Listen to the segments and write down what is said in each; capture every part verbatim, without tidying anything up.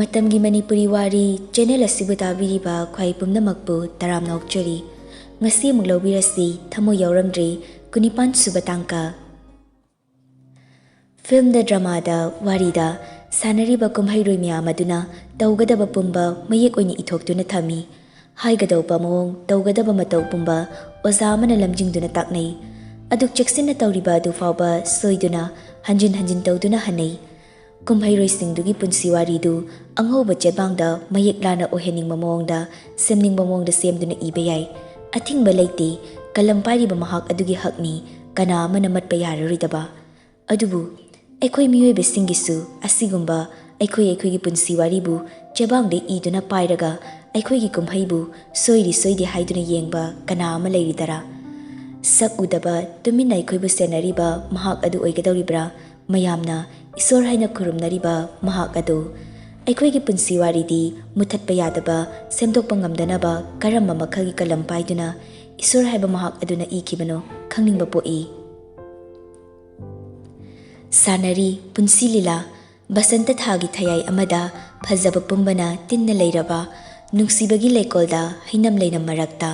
ꯃꯇꯝꯒꯤ ꯃꯅꯤꯄꯨꯔꯤ ꯋꯥꯔꯤ ꯆꯦꯅꯦꯜ ꯑꯁꯤꯕꯨ ꯇꯥꯕꯤꯔꯤꯕ ꯈ꯭ꯋꯥꯏ ꯄꯨꯝꯅꯃꯛꯄꯨ ꯇꯔꯥꯝꯅ ꯑꯣꯛꯆꯔꯤ꯫ ꯉꯁꯤ ꯑꯃꯨꯛ ꯂꯧꯕꯤꯔꯁꯤ, ꯊꯃꯣꯏ ꯌꯥꯎꯔꯝꯗ꯭ꯔꯦ, ꯀꯨꯟꯅꯤꯄꯥꯟ ꯁꯨꯕ ꯇꯥꯡꯀꯛ꯫ ꯐꯤꯜꯝꯗ, ꯗ꯭ꯔꯃꯥꯗ, ꯋꯥꯔꯤꯗ ꯁꯥꯟꯅꯔꯤꯕ ꯀꯨꯝꯍꯩꯔꯣꯏ ꯃꯌꯥꯝ ꯑꯗꯨꯅ ꯇꯧꯒꯗꯕ ꯄꯨꯝꯕ ꯃꯌꯦꯛ ꯑꯣꯏꯅ ꯏꯊꯣꯛꯇꯨꯅ ꯊꯝꯃꯤ꯫ ꯍꯥꯏꯒꯗꯧꯕ ꯃꯑꯣꯡ, ꯇꯧꯒꯗꯕ ꯃꯇꯧ ꯄꯨꯝꯕ ꯑꯣꯖꯥ ꯑꯃꯅ ꯂꯝꯖꯤꯡꯗꯨꯅ ꯇꯥꯛꯅꯩ꯫ ꯑꯗꯨꯛ ꯆꯦꯛꯁꯤꯟꯅ ꯇꯧꯔꯤꯕ ꯑꯗꯨ ꯐꯥꯎꯕ ꯁꯣꯏꯗꯨꯅ ꯍꯟꯖꯤꯟ ꯍꯟꯖꯤꯟ ꯇꯧꯗꯨꯅ ꯍꯟꯅꯩ꯫ ꯀꯨꯝꯍꯩꯔꯣꯏꯁꯤꯡꯗꯨꯒꯤ ꯄꯨꯟꯁꯤ ꯋꯥꯔꯤꯗꯨ ꯑꯉꯧꯕ ꯆꯦꯕꯥꯡꯗ ꯃꯌꯦꯛ ꯂꯥꯅ ꯑꯣꯏꯍꯟꯅꯤꯡꯕ ꯃꯑꯣꯡꯗ, ꯁꯦꯝꯅꯤꯡꯕ ꯃꯑꯣꯡꯗ ꯁꯦꯝꯗꯨꯅ ꯏꯕ ꯌꯥꯏ꯫ ꯑꯊꯤꯡꯕ ꯂꯩꯇꯦ꯫ ꯀꯂꯝ ꯄꯥꯏꯔꯤꯕ ꯃꯍꯥꯛ ꯑꯗꯨꯒꯤ ꯍꯛꯅꯤ, ꯀꯅꯥ ꯑꯃꯅ ꯃꯠꯄ ꯌꯥꯔꯔꯣꯏꯗꯕ꯫ ꯑꯗꯨꯕꯨ ꯑꯩꯈꯣꯏ ꯃꯤꯑꯣꯏꯕꯁꯤꯡꯒꯤꯁꯨ ꯑꯁꯤꯒꯨꯝꯕ ꯑꯩꯈꯣꯏ ꯑꯩꯈꯣꯏꯒꯤ ꯄꯨꯟꯁꯤ ꯋꯥꯔꯤꯕꯨ ꯆꯦꯕꯥꯡꯗ ꯏꯗꯨꯅ ꯄꯥꯏꯔꯒ ꯑꯩꯈꯣꯏꯒꯤ ꯀꯨꯝꯍꯩꯕꯨ ꯁꯣꯏꯔꯤ ꯁꯣꯏꯗꯦ ꯍꯥꯏꯗꯨꯅ ꯌꯦꯡꯕ ꯀꯅꯥ ꯑꯃ ꯂꯩꯔꯤꯗꯔꯥ? ꯁꯛ ꯎꯗꯕ, ꯇꯨꯃꯤꯟꯅ ꯑꯩꯈꯣꯏꯕꯨ ꯁꯦꯟꯅꯔꯤꯕ ꯃꯍꯥꯛ ꯑꯗꯨ ꯑꯣꯏꯒꯗꯧꯔꯤꯕ꯭ꯔꯥ? ꯃꯌꯥꯝꯅ ꯏꯁꯣꯔ ꯍꯥꯏꯅ ꯈꯨꯔꯨꯝꯅꯔꯤꯕ ꯃꯍꯥꯛ ꯑꯗꯨ꯫ ꯑꯩꯈꯣꯏꯒꯤ ꯄꯨꯟꯁꯤ ꯋꯥꯔꯤꯗꯤ ꯃꯨꯊꯠꯄ ꯌꯥꯗꯕ, ꯁꯦꯝꯗꯣꯛꯄ ꯉꯝꯗꯅꯕ ꯀꯔꯝꯕ ꯃꯈꯜꯒꯤ ꯀꯂꯝ ꯄꯥꯏꯗꯨꯅ ꯏꯁꯣꯔ ꯍꯥꯏꯕ ꯃꯍꯥꯛ ꯑꯗꯨꯅ ꯏꯈꯤꯕꯅꯣ ꯈꯪꯅꯤꯡꯕ ꯄꯣꯛꯏ꯫ ꯁꯥꯟꯅꯔꯤ ꯄꯨꯟꯁꯤ ꯂꯤꯂꯥ꯫ ꯕꯁꯟꯇ ꯊꯥꯒꯤ ꯊꯌꯥꯏ ꯑꯃꯗ ꯐꯖꯕ ꯄꯨꯝꯕꯅ ꯇꯤꯟꯅ ꯂꯩꯔꯕ ꯅꯨꯡꯁꯤꯕꯒꯤ ꯂꯩꯀꯣꯜꯗ ꯍꯩꯅꯝ ꯂꯩꯅꯝ ꯃꯔꯛꯇ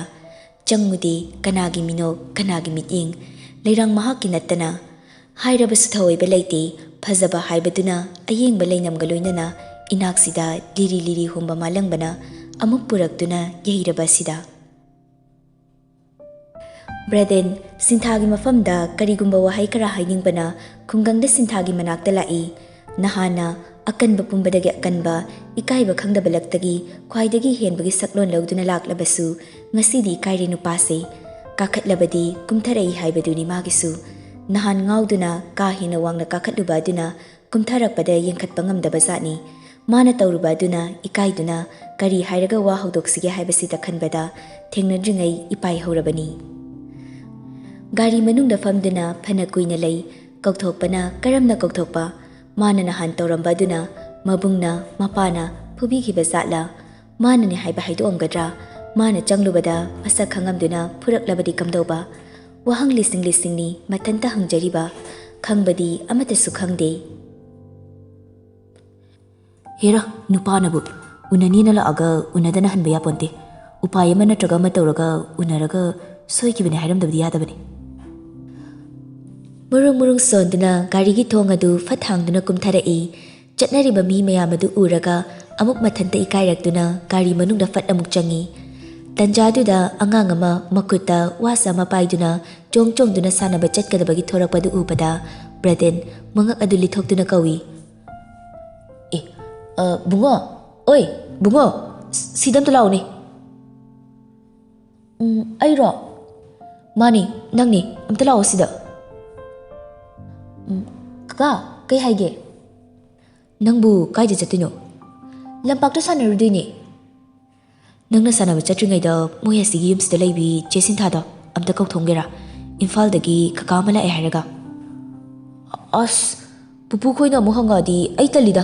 ꯆꯪꯉꯨꯗꯦ ꯀꯅꯥꯒꯤ ꯃꯤꯅꯣꯛ, ꯀꯅꯥꯒꯤ ꯃꯤꯠꯌꯦꯡ, ꯂꯩꯔꯥꯡ ꯃꯍꯥꯛꯀꯤ ꯅꯠꯇꯅ꯫ ꯍꯥꯏꯔꯕꯁꯨ ꯊꯧꯑꯣꯏꯕ ꯂꯩꯇꯦ, ꯐꯖꯕ ꯍꯥꯏꯕꯗꯨꯅ ꯑꯌꯦꯡꯕ ꯂꯩꯅꯝꯒ ꯂꯣꯏꯅꯅ ꯏꯅꯥꯛꯁꯤꯗ ꯂꯤꯔꯤ ꯂꯤꯔꯤ ꯍꯨꯝꯕ ꯃꯥꯂꯪꯕꯅ ꯑꯃꯨꯛ ꯄꯨꯔꯛꯇꯨꯅ ꯌꯩꯔꯕ ꯑꯁꯤꯗ꯫ ꯕ꯭ꯔꯦꯗꯦꯟ, ꯁꯤꯟꯊꯥꯒꯤ ꯃꯐꯝꯗ ꯀꯔꯤꯒꯨꯝꯕ ꯋꯥꯍꯩ ꯈꯔ ꯍꯥꯏꯅꯤꯡꯕꯅ ꯈꯨꯡꯒꯪꯗ ꯁꯤꯟꯊꯥꯒꯤ ꯃꯅꯥꯛꯇ ꯂꯥꯛꯏ꯫ ꯅꯍꯥꯟꯅ ꯑꯀꯟꯕ ꯄꯨꯝꯕꯗꯒꯤ ꯑꯀꯟꯕ, ꯏꯀꯥꯏꯕ ꯈꯪꯗꯕ ꯂꯛꯇꯒꯤ ꯈ꯭ꯋꯥꯏꯗꯒꯤ ꯍꯦꯟꯕꯒꯤ ꯁꯛꯂꯣꯟ ꯂꯧꯗꯨꯅ ꯂꯥꯛꯂꯕꯁꯨ, ꯉꯁꯤꯗꯤ ꯏꯀꯥꯏꯔꯦ ꯅꯨꯄꯥꯁꯦ꯫ ꯀꯥꯈꯠꯂꯕꯗꯤ ꯀꯨꯝꯊꯔꯛꯏ ꯍꯥꯏꯕꯗꯨꯅꯤ ꯃꯥꯒꯤꯁꯨ꯫ ꯅꯍꯥꯟ ꯉꯥꯎꯗꯨꯅ ꯀꯥ ꯍꯦꯟꯅ ꯋꯥꯡꯅ ꯀꯥꯈꯠꯂꯨꯕ ꯑꯗꯨꯅ ꯀꯨꯝꯊꯔꯛꯄꯗ ꯌꯦꯡꯈꯠꯄ ꯉꯝꯗꯕ ꯖꯥꯠꯅꯤ꯫ ꯃꯥꯅ ꯇꯧꯔꯨꯕ ꯑꯗꯨꯅ ꯏꯀꯥꯏꯗꯨꯅ ꯀꯔꯤ ꯍꯥꯏꯔꯒ ꯋꯥ ꯍꯧꯗꯣꯛꯁꯤꯒꯦ ꯍꯥꯏꯕꯁꯤꯗ ꯈꯟꯕꯗ ꯊꯦꯡꯅꯗ꯭ꯔꯤꯉꯩ ꯏꯄꯥꯏ ꯍꯧꯔꯕꯅꯤ꯫ ꯒꯥꯔꯤ ꯃꯅꯨꯡꯗ ꯐꯝꯗꯨꯅ ꯐꯅ ꯀꯨꯏꯅ ꯂꯩ꯫ ꯀꯧꯊꯣꯛꯄꯅ ꯀꯔꯝꯅ ꯀꯧꯊꯣꯛꯄ? ꯃꯥꯅ ꯅꯍꯥꯟ ꯇꯧꯔꯝꯕ ꯑꯗꯨꯅ ꯃꯕꯨꯡꯅ, ꯃꯄꯥꯅ ꯐꯨꯕꯤꯈꯤꯕ ꯖꯥꯠꯂ? ꯃꯥꯅꯅꯦ ꯍꯥꯏꯕ ꯍꯥꯏꯗꯣꯛꯑꯝꯒꯗ꯭ꯔꯥ? ꯃꯥꯅ ꯆꯪꯂꯨꯕꯗ ꯃꯁꯛ ꯈꯪꯉꯝꯗꯨꯅ ꯐꯨꯔꯛꯂꯕꯗꯤ ꯀꯝꯗꯧꯕ? ꯋꯥꯍꯪ ꯂꯤꯁꯤꯡ ꯂꯤꯁꯤꯡꯅꯤ ꯃꯊꯟꯇ ꯍꯪꯖꯔꯤꯕ꯫ ꯈꯪꯕꯗꯤ ꯑꯃꯠꯇꯁꯨ ꯈꯪꯗꯦ꯫ ꯍꯦꯔꯥ, ꯅꯨꯄꯥꯅꯕꯨ ꯎꯅꯅꯤꯅ ꯂꯥꯛꯑꯒ ꯎꯅꯗꯅ ꯍꯟꯕ ꯌꯥꯄꯣꯟꯇꯦ꯫ ꯎꯄꯥꯏ ꯑꯃ ꯅꯠꯇ꯭ꯔꯒ ꯑꯃ ꯇꯧꯔꯒ ꯎꯅꯔꯒ ꯁꯣꯏꯈꯤꯕꯅꯦ ꯍꯥꯏꯔꯝꯗꯕꯗꯤ ꯌꯥꯗꯕꯅꯤ꯫ ꯃꯨꯔꯨꯡ ꯃꯨꯔꯨꯡ ꯁꯣꯟꯗꯨꯅ ꯒꯥꯔꯤꯒꯤ ꯊꯣꯡ ꯑꯗꯨ ꯐꯠ ꯍꯥꯡꯗꯨꯅ ꯀꯨꯝꯊꯔꯛꯏ꯫ ꯆꯠꯅꯔꯤꯕ ꯃꯤ ꯃꯌꯥꯝ ꯑꯗꯨ ꯎꯔꯒ ꯑꯃꯨꯛ ꯃꯊꯟꯇ ꯏꯀꯥꯏꯔꯛꯇꯨꯅ ꯒꯥꯔꯤ ꯃꯅꯨꯡꯗ ꯐꯠ ꯑꯃꯨꯛ ꯆꯪꯉꯤ꯫ ꯇꯟꯖꯥꯗꯨꯗ ꯑꯉꯥꯡ ꯑꯃ ꯃꯈꯨꯠꯇ ꯋꯥꯁ ꯑꯃ ꯄꯥꯏꯗꯨꯅ ꯆꯣꯡ ꯆꯣꯡꯗꯨꯅ ꯁꯥꯟꯅꯕ ꯆꯠꯀꯗꯕꯒꯤ ꯊꯣꯔꯛꯄꯗꯨ ꯎꯕꯗ ꯕ꯭ꯔꯦꯗꯦꯟ ꯃꯉꯛ ꯑꯗꯨ ꯂꯤꯊꯣꯛꯇꯨꯅ ꯀꯧꯏ꯫ "ꯑꯦ, ꯑ, ꯕꯨꯡꯉꯣ, ꯑꯣꯏ, ꯕꯨꯡꯉꯣ, ꯁꯤꯗ ꯑꯝꯇ ꯂꯥꯛꯑꯣꯅꯦ꯫" "ꯎꯝ, ꯑꯩꯔꯣ?" "ꯃꯥꯅꯤ, ꯅꯪꯅꯤ, ꯑꯝꯇ ꯂꯥꯛꯑꯣ ꯁꯤꯗ꯫" "ꯎꯝ, ꯀꯀꯥ, ꯀꯩ ꯍꯥꯏꯒꯦ?" "ꯅꯪꯕꯨ ꯀꯥꯏꯗ ꯆꯠꯇꯣꯏꯅꯣ?" "ꯂꯝꯄꯥꯛꯇ ꯁꯥꯟꯅꯔꯨꯗꯣꯏꯅꯦ꯫" "ꯅꯪꯅ ꯁꯥꯟꯅꯕ ꯆꯠꯇ꯭ꯔꯤꯉꯩꯗ ꯃꯣꯏ ꯑꯁꯤꯒꯤ ꯌꯨꯝꯁꯤꯗ ꯂꯩꯕꯤ ꯆꯦ ꯁꯤꯟꯊꯥꯗꯣ ꯑꯝꯇ ꯀꯧꯊꯣꯛꯑꯝꯒꯦꯔꯥ? ꯏꯝꯐꯥꯜꯗꯒꯤ ꯀꯀꯥ ꯑꯃ ꯂꯥꯛꯑꯦ ꯍꯥꯏꯔꯒ꯫" "ꯑꯁ, ꯄꯨꯄꯨ ꯈꯣꯏꯅ ꯑꯃꯨꯛ ꯍꯪꯉꯛꯑꯗꯤ ꯑꯩ ꯇꯜꯂꯤꯗ꯫"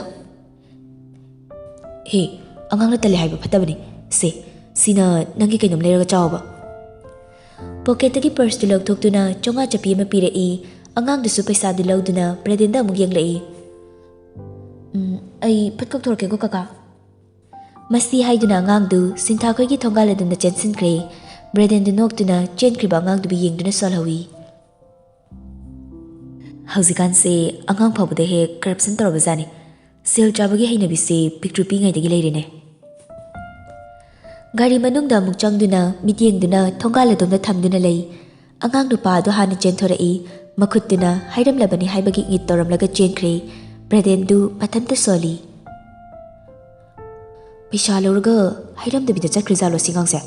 "ꯍꯦ, ꯑꯉꯥꯡꯅ ꯇꯜꯂꯦ ꯍꯥꯏꯕ ꯐꯠꯇꯕꯅꯤ꯫ ꯁꯦ, ꯁꯤꯅ ꯅꯪꯒꯤ ꯀꯩꯅꯣꯝ ꯂꯩꯔꯒ ꯆꯥꯎꯕ꯫" ꯄꯣꯀꯦꯠꯇꯒꯤ ꯄꯔꯁꯇꯨ ꯂꯧꯊꯣꯛꯇꯨꯅ ꯆꯥꯝꯃꯉꯥ ꯆꯞꯄꯤ ꯑꯃ ꯄꯤꯔꯛꯏ꯫ ꯑꯉꯥꯡꯗꯨꯁꯨ ꯄꯩꯁꯥꯗꯨ ꯂꯧꯗꯨꯅ ꯕ꯭ꯔꯦꯗꯦꯟꯗ ꯑꯃꯨꯛ ꯌꯦꯡꯂꯛꯏ꯫ "ꯎꯝ, ꯑꯩ ꯐꯠ ꯀꯧꯊꯣꯔꯛꯀꯦꯀꯣ, ꯀꯀꯥ꯫" ꯃꯁꯤ ꯍꯥꯏꯗꯨꯅ ꯑꯉꯥꯡꯗꯨ ꯁꯤꯟꯊꯥꯈꯣꯏꯒꯤ ꯊꯣꯡꯒꯥꯜ ꯑꯗꯣꯝꯗ ꯆꯦꯟꯁꯤꯟꯈ꯭ꯔꯦ꯫ ꯕ꯭ꯔꯦꯗꯦꯟꯗꯨ ꯅꯣꯛꯇꯨꯅ ꯆꯦꯟꯈ꯭ꯔꯤꯕ ꯑꯉꯥꯡꯗꯨꯕꯨ ꯌꯦꯡꯗꯨꯅ ꯁꯣꯜꯍꯧꯏ꯫ ꯍꯧꯖꯤꯛꯀꯥꯟꯁꯦ ꯑꯉꯥꯡ ꯐꯥꯎꯕꯗ ꯍꯦꯛ ꯀꯔꯞꯁꯟ ꯇꯧꯔꯕꯖꯥꯠꯅꯤ꯫ ꯁꯦꯜ ꯆꯥꯕꯒꯤ ꯍꯩꯅꯕꯤꯁꯦ ꯄꯤꯛꯇ꯭ꯔꯨ ꯄꯤꯛꯏꯉꯩꯗꯒꯤ ꯂꯩꯔꯦꯅꯦ꯫ ꯒꯥꯔꯤ ꯃꯅꯨꯡꯗ ꯑꯃꯨꯛ ꯆꯪꯗꯨꯅ ꯃꯤꯠꯌꯦꯡꯗꯨꯅ ꯊꯣꯡꯒꯥꯜ ꯑꯗꯣꯝꯗ ꯊꯝꯗꯨꯅ ꯂꯩ꯫ ꯑꯉꯥꯡ ꯅꯨꯄꯥ ꯑꯗꯨ ꯍꯥꯟꯅ ꯆꯦꯟꯊꯣꯔꯛꯏ꯫ ꯃꯈꯨꯠꯇꯨꯅ ꯍꯥꯏꯔꯝꯂꯕꯅꯤ ꯍꯥꯏꯕꯒꯤ ꯏꯪꯒꯤꯠ ꯇꯧꯔꯝꯂꯒ ꯆꯦꯟꯈ꯭ꯔꯦ꯫ ꯕ꯭ꯔꯦꯗꯦꯟꯗꯨ ꯃꯊꯟꯇ ꯁꯣꯜꯂꯤ꯫ "ꯄꯩꯁꯥ ꯂꯧꯔꯒ ꯍꯥꯏꯔꯝꯗꯕꯤꯗ ꯆꯠꯈ꯭ꯔꯖꯥꯠꯂꯣ ꯁꯤ ꯑꯉꯥꯡꯁꯦ?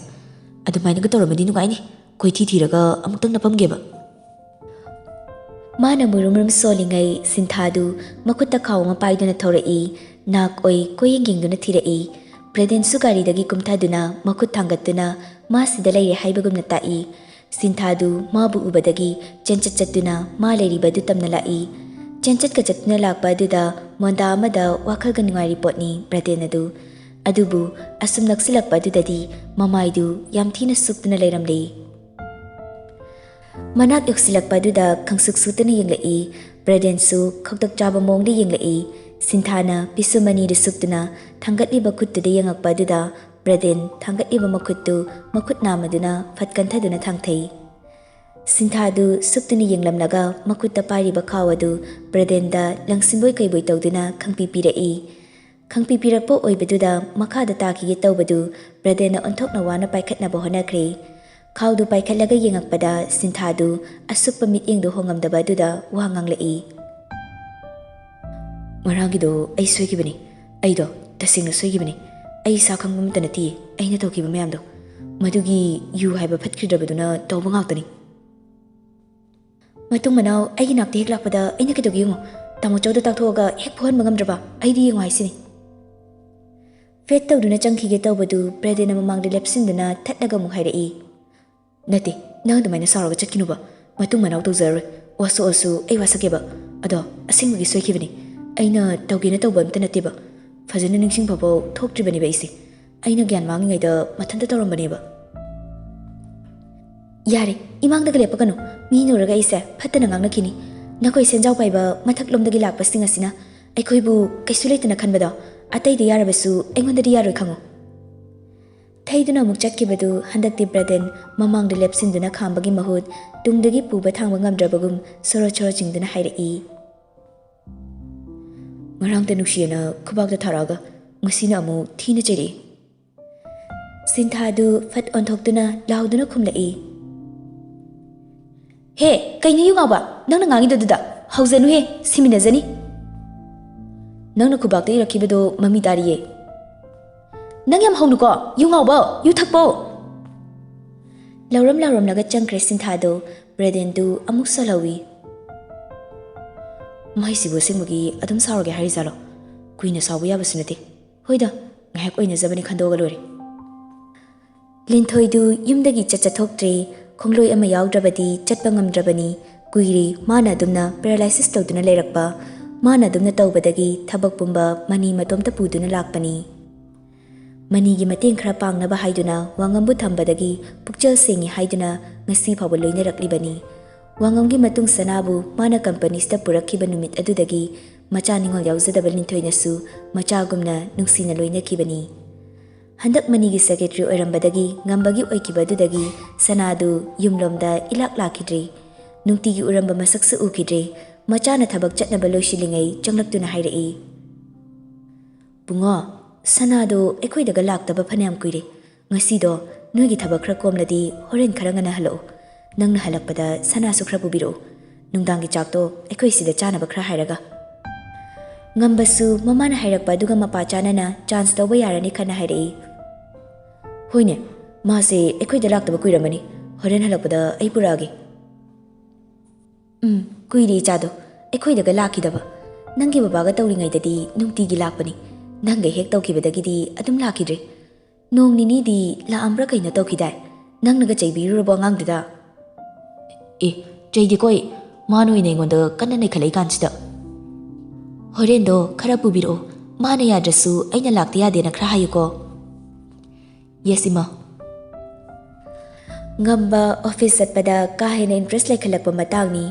ꯑꯗꯨꯃꯥꯏꯅꯒ ꯇꯧꯔꯝꯃꯗꯤ ꯅꯨꯡꯉꯥꯏꯅꯤ꯫ ꯀꯣꯏꯊꯤ ꯊꯤꯔꯒ ꯑꯃꯨꯛꯇꯪ ꯅꯞꯄꯝꯒꯦꯕ꯫" ꯃꯥꯅ ꯃꯨꯔꯨꯝ ꯃꯨꯔꯨꯝ ꯁꯣꯜꯂꯤꯉꯩ ꯁꯤꯟꯊꯥꯗꯨ ꯃꯈꯨꯠꯇ ꯈꯥꯎ ꯑꯃ ꯄꯥꯏꯗꯨꯅ ꯊꯧꯔꯛꯏ꯫ ꯅꯥꯛ ꯑꯣꯏ ꯀꯣꯏꯌꯦꯡ ꯌꯦꯡꯗꯨꯅ ꯊꯤꯔꯛꯏ꯫ ꯕ꯭ꯔꯦꯗꯦꯟꯁꯨ ꯒꯥꯔꯤꯗꯒꯤ ꯀꯨꯝꯊꯗꯨꯅ ꯃꯈꯨꯠ ꯊꯥꯡꯒꯠꯇꯨꯅ ꯃꯥ ꯁꯤꯗ ꯂꯩꯔꯦ ꯍꯥꯏꯕꯒꯨꯝꯅ ꯇꯥꯛꯏ꯫ ꯁꯤꯟꯊꯥꯗꯨ ꯃꯥꯕꯨ ꯎꯕꯗꯒꯤ ꯆꯦꯟꯆꯠ ꯆꯠꯇꯨꯅ ꯃꯥ ꯂꯩꯔꯤꯕ ꯑꯗꯨ ꯇꯝꯅ ꯂꯥꯛꯏ꯫ ꯆꯦꯟꯆꯠꯀ ꯆꯠꯇꯨꯅ ꯂꯥꯛꯄ ꯑꯗꯨꯗ ꯃꯣꯟꯗꯥ ꯑꯃꯗ ꯋꯥꯈꯜꯒ ꯅꯨꯡꯉꯥꯏꯔꯤ ꯄꯣꯠꯅꯤ ꯕ꯭ꯔꯦꯗꯦꯟ ꯑꯗꯨ꯫ ꯑꯗꯨꯕꯨ ꯑꯁꯨꯝ ꯅꯛꯁꯤꯜꯂꯛꯄ ꯑꯗꯨꯗꯗꯤ ꯃꯃꯥꯏꯗꯨ ꯌꯥꯝ ꯊꯤꯅ ꯁꯨꯛꯇꯨꯅ ꯂꯩꯔꯝꯂꯦ꯫ ꯃꯅꯥꯛ ꯌꯧꯁꯤꯜꯂꯛꯄ ꯑꯗꯨꯗ ꯈꯪꯁꯨꯛ ꯁꯨꯛꯇꯨꯅ ꯌꯦꯡꯂꯛꯏ꯫ ꯕ꯭ꯔꯦꯗꯦꯟꯁꯨ ꯈꯧꯇꯛ ꯆꯥꯕ ꯃꯑꯣꯡꯗ ꯌꯦꯡꯂꯛꯏ꯫ ꯁꯤꯟꯊꯥꯅ ꯄꯤꯁꯨꯝ ꯑꯅꯤꯗꯨ ꯁꯨꯞꯇꯨꯅ ꯊꯥꯡꯒꯠꯂꯤꯕ ꯈꯨꯠꯇꯨꯗ ꯌꯦꯡꯉꯛꯄ ꯑꯗꯨꯗ ꯕ꯭ꯔꯗꯦꯟ ꯊꯥꯡꯒꯠꯂꯤꯕ ꯃꯈꯨꯠꯇꯨ ꯃꯈꯨꯠ ꯅꯥꯝꯃꯗꯨꯅ ꯐꯠ ꯀꯟꯊꯗꯨꯅ ꯊꯥꯡꯊꯩ꯫ ꯁꯤꯟꯊꯥꯗꯨ ꯁꯨꯞꯇꯨꯅ ꯌꯦꯡꯂꯝꯂꯒ ꯃꯈꯨꯠꯇ ꯄꯥꯏꯔꯤꯕ ꯈꯥꯎ ꯑꯗꯨ ꯕ꯭ꯔꯗꯦꯟꯗ ꯂꯪꯁꯤꯟꯕꯣꯏ ꯀꯩꯕꯣꯏ ꯇꯧꯗꯨꯅ ꯈꯪꯄꯤ ꯄꯤꯔꯛꯏ꯫ ꯈꯪꯄꯤ ꯄꯤꯔꯛꯄ ꯑꯣꯏꯕꯗꯨꯗ ꯃꯈꯥꯗ ꯇꯥꯈꯤꯒꯦ ꯇꯧꯕꯗꯨ ꯕ꯭ꯔꯗꯦꯟꯅ ꯑꯣꯟꯊꯣꯛꯅ ꯋꯥꯅ ꯄꯥꯏꯈꯠꯅꯕ ꯍꯣꯠꯅꯈ꯭ꯔꯦ꯫ ꯈꯥꯎꯗꯨ ꯄꯥꯏꯈꯠꯂꯒ ꯌꯦꯡꯉꯛꯄꯗ ꯁꯤꯟꯊꯥꯗꯨ ꯑꯁꯨꯞꯄ ꯃꯤꯠꯌꯦꯡꯗꯨ ꯍꯣꯡꯉꯝꯗꯕ ꯑꯗꯨꯗ ꯋꯥ ꯉꯥꯡꯂꯛꯏ꯫ "ꯉꯔꯥꯡꯒꯤꯗꯣ ꯑꯩ ꯁꯣꯏꯈꯤꯕꯅꯤ꯫ ꯑꯩꯗꯣ ꯇꯁꯦꯡꯅ ꯁꯣꯏꯈꯤꯕꯅꯤ꯫ ꯑꯩ ꯏꯁꯥ ꯈꯪꯕ ꯑꯃꯠꯇ ꯅꯠꯇꯤꯌꯦ ꯑꯩꯅ ꯇꯧꯈꯤꯕ ꯃꯌꯥꯝꯗꯣ꯫ ꯃꯗꯨꯒꯤ ꯌꯨ ꯍꯥꯏꯕ ꯐꯠꯈꯤꯗ꯭ꯔꯕꯗꯨꯅ ꯇꯧꯕ ꯉꯥꯛꯇꯅꯤ꯫ ꯃꯇꯨꯡ ꯃꯅꯥꯎ ꯑꯩꯒꯤ ꯅꯥꯛꯇ ꯍꯦꯛ ꯂꯥꯛꯄꯗ ꯑꯩꯅ ꯀꯩꯗꯧꯒꯦ ꯌꯦꯡꯉꯣ꯫ ꯇꯥꯃꯣ ꯆꯧꯗ ꯇꯥꯛꯊꯣꯛꯑꯒ ꯍꯦꯛ ꯐꯨꯍꯟꯕ ꯉꯝꯗ꯭ꯔꯕ ꯑꯩꯗꯤ ꯌꯦꯡꯉꯣ ꯍꯥꯏꯁꯤꯅꯤ꯫" ꯐꯦꯠ ꯇꯧꯗꯨꯅ ꯆꯪꯈꯤꯒꯦ ꯇꯧꯕꯗꯨ ꯕ꯭ꯔꯦꯗꯦꯟꯅ ꯃꯃꯥꯡꯗ ꯂꯦꯞꯁꯤꯟꯗꯨꯅ ꯊꯠꯂꯒ ꯑꯃꯨꯛ ꯍꯥꯏꯔꯛꯏ꯫ "ꯅꯠꯇꯦ, ꯅꯪ ꯑꯗꯨꯃꯥꯏꯅ ꯁꯥꯎꯔꯒ ꯆꯠꯈꯤꯅꯨꯕ꯫ ꯃꯇꯨꯡ ꯃꯅꯥꯎ ꯇꯧꯖꯔꯔꯣꯏ꯫ ꯋꯥꯁꯣꯛꯑꯁꯨ ꯑꯩ ꯋꯥꯁꯛꯀꯦꯕ꯫ ꯑꯗꯣ ꯑꯁꯦꯡꯕꯒꯤ ꯁꯣꯏꯈꯤꯕꯅꯤ꯫ ꯑꯩꯅ ꯇꯧꯒꯦꯅ ꯇꯧꯕ ꯑꯝꯇ ꯅꯠꯇꯦꯕ꯫ ꯐꯖꯅ ꯅꯤꯡꯁꯤꯡꯐꯥꯎꯕ ꯊꯣꯛꯇ꯭ꯔꯤꯕꯅꯦꯕ ꯑꯩꯁꯦ꯫ ꯑꯩꯅ ꯒ꯭ꯌꯥꯟ ꯃꯥꯡꯉꯤꯉꯩꯗ ꯃꯊꯟꯇ ꯇꯧꯔꯝꯕꯅꯦꯕ꯫" "ꯌꯥꯔꯦ, ꯏꯃꯥꯡꯗꯒ ꯂꯦꯞꯄꯛꯀꯅꯨ꯫ ꯃꯤ ꯎꯔꯒ ꯑꯩꯁꯦ ꯐꯠꯇꯅ ꯉꯥꯡꯅꯈꯤꯅꯤ꯫ ꯅꯈꯣꯏ ꯁꯦꯟꯖꯥꯎ ꯄꯥꯏꯕ ꯃꯊꯛꯂꯣꯝꯗꯒꯤ ꯂꯥꯛꯄꯁꯤꯡ ꯑꯁꯤꯅ ꯑꯩꯈꯣꯏꯕꯨ ꯀꯩꯁꯨ ꯂꯩꯇꯅ ꯈꯟꯕꯗꯣ ꯑꯇꯩꯗ ꯌꯥꯔꯕꯁꯨ ꯑꯩꯉꯣꯟꯗꯗꯤ ꯌꯥꯔꯣꯏ ꯈꯪꯉꯨ꯫" ꯊꯩꯗꯨꯅ ꯑꯃꯨꯛ ꯆꯠꯈꯤꯕꯗꯨ ꯍꯟꯗꯛꯇꯤ ꯕ꯭ꯔꯗꯦꯟ ꯃꯃꯥꯡꯗ ꯂꯦꯞꯁꯤꯟꯗꯨꯅ ꯈꯥꯝꯕꯒꯤ ꯃꯍꯨꯠ ꯇꯨꯡꯗꯒꯤ ꯄꯨꯕ ꯊꯥꯡꯕ ꯉꯝꯗ꯭ꯔꯕꯒꯨꯝ ꯁꯣꯔꯣ ꯁꯣꯔꯣ ꯆꯤꯡꯗꯨꯅ ꯍꯥꯏꯔꯛꯏ꯫ "ꯉꯔꯥꯡꯇ ꯅꯨꯡꯁꯤꯌꯦꯅ ꯈꯨꯕꯥꯛꯇ ꯊꯥꯔꯛꯑꯒ ꯉꯁꯤꯅ ꯑꯃꯨꯛ ꯊꯤꯅ ꯆꯩꯔꯛꯏ꯫" ꯁꯤꯟꯊꯥꯗꯨ ꯐꯠ ꯑꯣꯟꯊꯣꯛꯇꯨꯅ ꯂꯥꯎꯗꯨꯅ ꯈꯨꯝꯂꯛꯏ꯫ "ꯍꯦ, ꯀꯩꯅꯣ ꯌꯨ ꯉꯥꯎꯕ? ꯅꯪꯅ ꯉꯥꯡꯉꯤꯗꯣ ꯑꯗꯨꯗ? ꯍꯧꯖꯅꯨꯍꯦ, ꯁꯤꯃꯤꯟꯅꯖꯅꯤ꯫ ꯅꯪꯅ ꯈꯨꯕꯥꯛꯇ ꯏꯔꯛꯈꯤꯕꯗꯣ ꯃꯃꯤ ꯇꯥꯔꯤꯌꯦ꯫ ꯅꯪ ꯌꯥꯝ ꯍꯧꯅꯨꯀꯣ, ꯌꯨ ꯉꯥꯎꯕ, ꯌꯨ ꯊꯛꯄ!" ꯂꯥꯎꯔꯝ ꯂꯥꯎꯔꯝꯂꯒ ꯆꯪꯈ꯭ꯔꯦ ꯁꯤꯟꯊꯥꯗꯣ꯫ ꯕ꯭ꯔꯦꯗꯦꯟꯗꯨ ꯑꯃꯨꯛ ꯁꯣꯜꯍꯧꯏ꯫ "ꯃꯥꯏꯁꯤꯕꯨ ꯑꯁꯦꯡꯕꯒꯤ ꯑꯗꯨꯝ ꯁꯥꯎꯔꯒꯦ ꯍꯥꯏꯔꯤꯖꯥꯠꯂꯣ? ꯀꯨꯏꯅ ꯁꯥꯎꯕ ꯌꯥꯕꯁꯨ ꯅꯠꯇꯦ꯫ ꯍꯣꯏꯗ, ꯉꯥꯏꯍꯥꯛ ꯑꯣꯏꯅꯖꯕꯅꯤ ꯈꯟꯗꯣꯛꯑꯒ ꯂꯣꯏꯔꯦ꯫" ꯂꯤꯟꯊꯣꯏꯗꯨ ꯌꯨꯝꯗꯒꯤ ꯆꯠ ꯆꯠꯊꯣꯛꯇ꯭ꯔꯦ꯫ ꯈꯣꯡꯂꯣꯏ ꯑꯃ ꯌꯥꯎꯗ꯭ꯔꯕꯗꯤ ꯆꯠꯄ ꯉꯝꯗ꯭ꯔꯕꯅꯤ꯫ ꯀꯨꯏꯔꯦ ꯃꯥꯅ ꯑꯗꯨꯝꯅ ꯄꯦꯔꯥꯂꯥꯏꯁꯤꯁ ꯇꯧꯗꯨꯅ ꯂꯩꯔꯛꯄ꯫ ꯃꯥꯅ ꯑꯗꯨꯝꯅ ꯇꯧꯕꯗꯒꯤ ꯊꯕꯛ ꯄꯨꯝꯕ ꯃꯅꯤ ꯃꯇꯣꯝꯇ ꯄꯨꯗꯨꯅ ꯂꯥꯛꯄꯅꯤ꯫ ꯃꯅꯤꯒꯤ ꯃꯇꯦꯡ ꯈꯔ ꯄꯥꯡꯅꯕ ꯍꯥꯏꯗꯨꯅ ꯋꯥꯉꯝꯕꯨ ꯊꯝꯕꯗꯒꯤ ꯄꯨꯛꯆꯦꯜ ꯁꯦꯡꯉꯤ ꯍꯥꯏꯗꯨꯅ ꯉꯁꯤ ꯐꯥꯎꯕ ꯂꯣꯏꯅꯔꯛꯂꯤꯕꯅꯤ꯫ ꯋꯥꯉꯝꯒꯤ ꯃꯇꯨꯡ ꯁꯅꯥꯕꯨ ꯃꯥꯅ ꯀꯝꯄꯅꯤꯁꯇ ꯄꯨꯔꯛꯈꯤꯕ ꯅꯨꯃꯤꯠ ꯑꯗꯨꯗꯒꯤ ꯃꯆꯥ ꯅꯤꯡꯉꯣꯜ ꯌꯥꯎꯖꯗꯕ ꯂꯤꯟꯊꯣꯏꯅꯁꯨ ꯃꯆꯥꯒꯨꯝꯅ ꯅꯨꯡꯁꯤꯅ ꯂꯣꯏꯅꯈꯤꯕꯅꯤ꯫ ꯍꯟꯗꯛ ꯃꯅꯤꯒꯤ ꯁꯦꯀ꯭ꯔꯦꯇꯔꯤ ꯑꯣꯏꯔꯝꯕꯗꯒꯤ ꯉꯝꯕꯒꯤ ꯑꯣꯏꯈꯤꯕ ꯑꯗꯨꯗꯒꯤ ꯁꯅꯥꯗꯨ ꯌꯨꯝꯂꯣꯝꯗ ꯏꯂꯥꯛ ꯂꯥꯛꯈꯤꯗ꯭ꯔꯦ꯫ ꯅꯨꯡꯇꯤꯒꯤ ꯎꯔꯝꯕ ꯃꯁꯛꯁꯨ ꯎꯈꯤꯗ꯭ꯔꯦ꯫ ꯃꯆꯥꯅ ꯊꯕꯛ ꯆꯠꯅꯕ ꯂꯣꯏꯁꯤꯜꯂꯤꯉꯩ ꯆꯪꯂꯛꯇꯨꯅ ꯍꯥꯏꯔꯛꯏ, "ꯕꯨꯡꯉꯣ, ꯁꯅꯥꯗꯣ ꯑꯩꯈꯣꯏꯗꯒ ꯂꯥꯛꯇꯕ ꯐꯅꯌꯥꯝ ꯀꯨꯏꯔꯦ꯫ ꯉꯁꯤꯗꯣ ꯅꯣꯏꯒꯤ ꯊꯕꯛ ꯈꯔ ꯀꯣꯝꯂꯗꯤ ꯍꯣꯔꯦꯟ ꯈꯔ ꯉꯟꯅ ꯍꯜꯂꯛꯎ꯫ ꯅꯪꯅ ꯍꯜꯂꯛꯄꯗ ꯁꯅꯥꯁꯨ ꯈꯔ ꯄꯨꯕꯤꯔꯛꯎ꯫ ꯅꯨꯡꯗꯥꯡꯒꯤ ꯆꯥꯛꯇꯣ ꯑꯩꯈꯣꯏ ꯁꯤꯗ ꯆꯥꯅꯕ ꯈꯔ ꯍꯥꯏꯔꯒ꯫" ꯉꯝꯕꯁꯨ ꯃꯃꯥꯅ ꯍꯥꯏꯔꯛꯄ ꯑꯗꯨꯒ ꯃꯄꯥ ꯆꯥꯅꯅ ꯆꯥꯟꯁ ꯂꯧꯕ ꯌꯥꯔꯅꯤ ꯈꯟꯅ ꯍꯥꯏꯔꯛꯏ꯫ "ꯍꯣꯏꯅꯦ, ꯃꯥꯁꯦ ꯑꯩꯈꯣꯏꯗ ꯂꯥꯛꯇꯕ ꯀꯨꯏꯔꯝꯃꯅꯤ꯫ ꯍꯣꯔꯦꯟ ꯍꯜꯂꯛꯄꯗ ꯑꯩ ꯄꯨꯔꯛꯑꯒꯦ꯫" "ꯎꯝ, ꯀꯨꯏꯔꯦ ꯏꯆꯥꯗꯣ ꯑꯩꯈꯣꯏꯗꯒ ꯂꯥꯛꯈꯤꯗꯕ꯫ ꯅꯪꯒꯤ ꯕꯕꯥꯒ ꯇꯧꯔꯤꯉꯩꯗꯗꯤ ꯅꯨꯡꯇꯤꯒꯤ ꯂꯥꯛꯄꯅꯤ꯫ ꯅꯪꯒ ꯍꯦꯛ ꯇꯧꯈꯤꯕꯗꯒꯤꯗꯤ ꯑꯗꯨꯝ ꯂꯥꯛꯈꯤꯗ꯭ꯔꯦ꯫ ꯅꯣꯡ ꯅꯤꯅꯤꯗꯤ ꯂꯥꯛꯑꯝꯕ꯭ꯔꯥ ꯀꯩꯅꯣ ꯇꯧꯈꯤꯗꯥꯏ? ꯅꯪꯅꯒ ꯆꯩꯕꯤꯔꯨꯔꯕꯣ ꯑꯉꯥꯡꯗꯨꯗ?" "ꯑꯦ, ꯆꯩꯗꯦꯀꯣ ꯑꯩ꯫ ꯃꯥꯅ ꯑꯣꯏꯅ ꯑꯩꯉꯣꯟꯗ ꯀꯟꯅ ꯅꯩꯈꯠꯂꯛꯏ ꯀꯥꯟꯁꯤꯗ꯫" "ꯍꯣꯔꯦꯟꯗꯣ ꯈꯔ ꯄꯨꯕꯤꯔꯛꯑꯣ꯫ ꯃꯥꯅ ꯌꯥꯗ꯭ꯔꯁꯨ ꯑꯩꯅ ꯂꯥꯛꯇ ꯌꯥꯗꯦꯅ ꯈꯔ ꯍꯥꯏꯌꯨꯀꯣ꯫" "ꯌꯦꯁ, ꯏꯃꯥ꯫" ꯉꯝꯕ ꯑꯣꯐꯤꯁ ꯆꯠꯄꯗ ꯀꯥ ꯍꯦꯟꯅ ꯏꯟꯇꯔꯦꯁ ꯂꯩꯈꯠꯂꯛꯄ ꯃꯇꯥꯡꯅꯤ꯫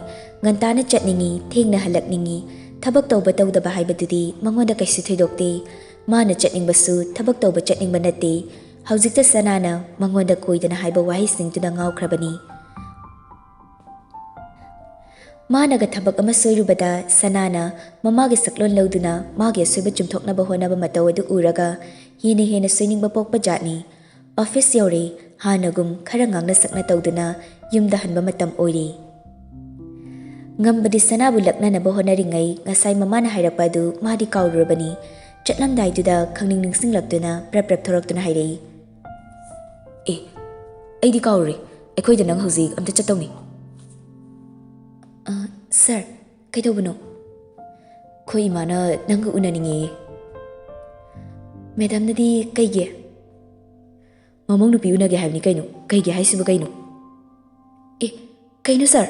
ꯉꯟꯇꯥꯅ ꯆꯠꯅꯤꯡꯉꯤ, ꯊꯦꯡꯅ ꯍꯜꯂꯛꯅꯤꯡꯉꯤ, ꯊꯕꯛ ꯇꯧꯕ ꯇꯧꯗꯕ ꯍꯥꯏꯕꯗꯨꯗꯤ ꯃꯉꯣꯟꯗ ꯀꯩꯁꯨ ꯊꯣꯏꯗꯣꯛꯇꯦ꯫ ꯃꯥꯅ ꯆꯠꯅꯤꯡꯕꯁꯨ ꯊꯕꯛ ꯇꯧꯕ ꯆꯠꯅꯤꯡꯕ ꯅꯠꯇꯦ꯫ ꯍꯧꯖꯤꯛꯇ ꯁꯅꯥꯅ ꯃꯉꯣꯟꯗ ꯀꯣꯏꯗꯅ ꯍꯥꯏꯕ ꯋꯥꯍꯩꯁꯤꯡꯗꯨꯅ ꯉꯥꯎꯈ꯭ꯔꯕꯅꯤ꯫ ꯃꯥꯅꯒ ꯊꯕꯛ ꯑꯃ ꯁꯣꯏꯔꯨꯕꯗ ꯁꯅꯥꯅ ꯃꯃꯥꯒꯤ ꯁꯛꯂꯣꯟ ꯂꯧꯗꯨꯅ ꯃꯥꯒꯤ ꯑꯁꯣꯏꯕ ꯆꯨꯝꯊꯣꯛꯅꯕ ꯍꯣꯠꯅꯕ ꯃꯇꯧ ꯑꯗꯨ ꯎꯔꯒ ꯍꯦꯟꯅ ꯍꯦꯟꯅ ꯁꯣꯏꯅꯤꯡꯕ ꯄꯣꯛꯄ ꯖꯥꯠꯅꯤ꯫ ꯑꯣꯐꯤꯁ ꯌꯧꯔꯦ꯫ ꯍꯥꯟꯅꯒꯨꯝ ꯈꯔ ꯉꯥꯡꯅ ꯁꯛꯅ ꯇꯧꯗꯨꯅ ꯌꯨꯝꯗ ꯍꯟꯕ ꯃꯇꯝ ꯑꯣꯏꯔꯦ꯫ ꯉꯝꯕꯗꯤ ꯁꯅꯥꯕꯨ ꯂꯛꯅꯅꯕ ꯍꯣꯠꯅꯔꯤꯉꯩ ꯉꯁꯥꯏ ꯃꯃꯥꯅ ꯍꯥꯏꯔꯛꯄ ꯑꯗꯨ ꯃꯥꯗꯤ ꯀꯥꯎꯔꯨꯔꯕꯅꯤ꯫ ꯆꯠꯂꯝꯗꯥꯏꯗꯨꯗ ꯈꯪꯅꯤꯡ ꯅꯤꯡꯁꯤꯡꯂꯛꯇꯨꯅ ꯄ꯭ꯔꯞ ꯄ꯭ꯔꯞ ꯊꯣꯔꯛꯇꯨꯅ ꯍꯥꯏꯔꯛꯏ, "ꯑꯦ, ꯑꯩꯗꯤ ꯀꯥꯎꯔꯨꯔꯦ꯫ ꯑꯩꯈꯣꯏꯗ ꯅꯪ ꯍꯧꯖꯤꯛ ꯑꯝꯇ ꯆꯠꯇꯧꯅꯤ꯫" "ꯑ, ꯁꯥꯔ, ꯀꯩꯗꯧꯕꯅꯣ?" "ꯑꯩꯈꯣꯏ ꯏꯃꯥꯅ ꯅꯪꯒ ꯎꯅꯅꯤꯡꯉꯦꯌꯦ꯫" "ꯃꯦꯗꯥꯝꯅꯗꯤ ꯀꯩꯒꯤ?" "ꯃꯃꯧ ꯅꯨꯄꯤ ꯎꯅꯒꯦ ꯍꯥꯏꯕꯅꯤ ꯀꯩꯅꯣ꯫ ꯀꯩꯒꯤ ꯍꯥꯏꯁꯤꯕꯨ ꯀꯩꯅꯣ?" "ꯑꯦ, ꯀꯩꯅꯣ ꯁꯥꯔ?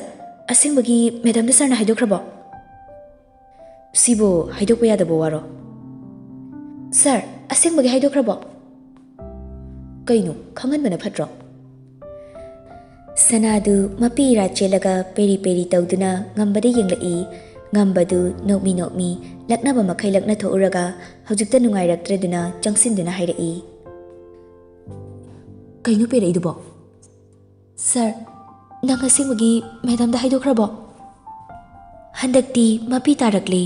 ꯑꯁꯦꯡꯕꯒꯤ ꯃꯦꯗꯥꯝꯗ ꯁꯥꯔꯅ ꯍꯥꯏꯗꯣꯛꯈ꯭ꯔꯕꯣ?" "ꯁꯤꯕꯨ ꯍꯥꯏꯗꯣꯛꯄ ꯌꯥꯗꯕ ꯋꯥꯔꯣ?" "ꯁꯥꯔ, ꯑꯁꯦꯡꯕꯒꯤ ꯍꯥꯏꯗꯣꯛꯈ꯭ꯔꯕꯣ?" "ꯀꯩꯅꯣ, ꯈꯪꯍꯟꯕꯅ ꯐꯠꯇ꯭ꯔꯣ?" ꯁꯅꯥꯗꯨ ꯃꯄꯤ ꯏꯔꯥ ꯆꯦꯜꯂꯒ ꯄꯦꯔꯤ ꯄꯦꯔꯤ ꯇꯧꯗꯨꯅ ꯉꯝꯕꯗ ꯌꯦꯡꯂꯛꯏ꯫ ꯉꯝꯕꯗꯨ ꯅꯣꯛꯃꯤ ꯅꯣꯛꯃꯤ ꯂꯛꯅꯕ ꯃꯈꯩ ꯂꯛꯅꯊꯣꯛꯎꯔꯒ ꯍꯧꯖꯤꯛꯇ ꯅꯨꯡꯉꯥꯏꯔꯛꯇ꯭ꯔꯦꯗꯨꯅ ꯆꯪꯁꯤꯟꯗꯨꯅ ꯍꯥꯏꯔꯛꯏ꯫ "ꯀꯩꯅꯣ ꯄꯦꯔꯛꯏꯗꯨꯕꯣ?" "ꯁꯥꯔ, ꯅꯪ ꯑꯁꯦꯡꯕꯒꯤ ꯃꯦꯗꯥꯝꯗ ꯍꯥꯏꯗꯣꯛꯈ꯭ꯔꯕꯣ?" ꯍꯟꯗꯛꯇꯤ ꯃꯄꯤ ꯇꯥꯔꯛꯂꯦ꯫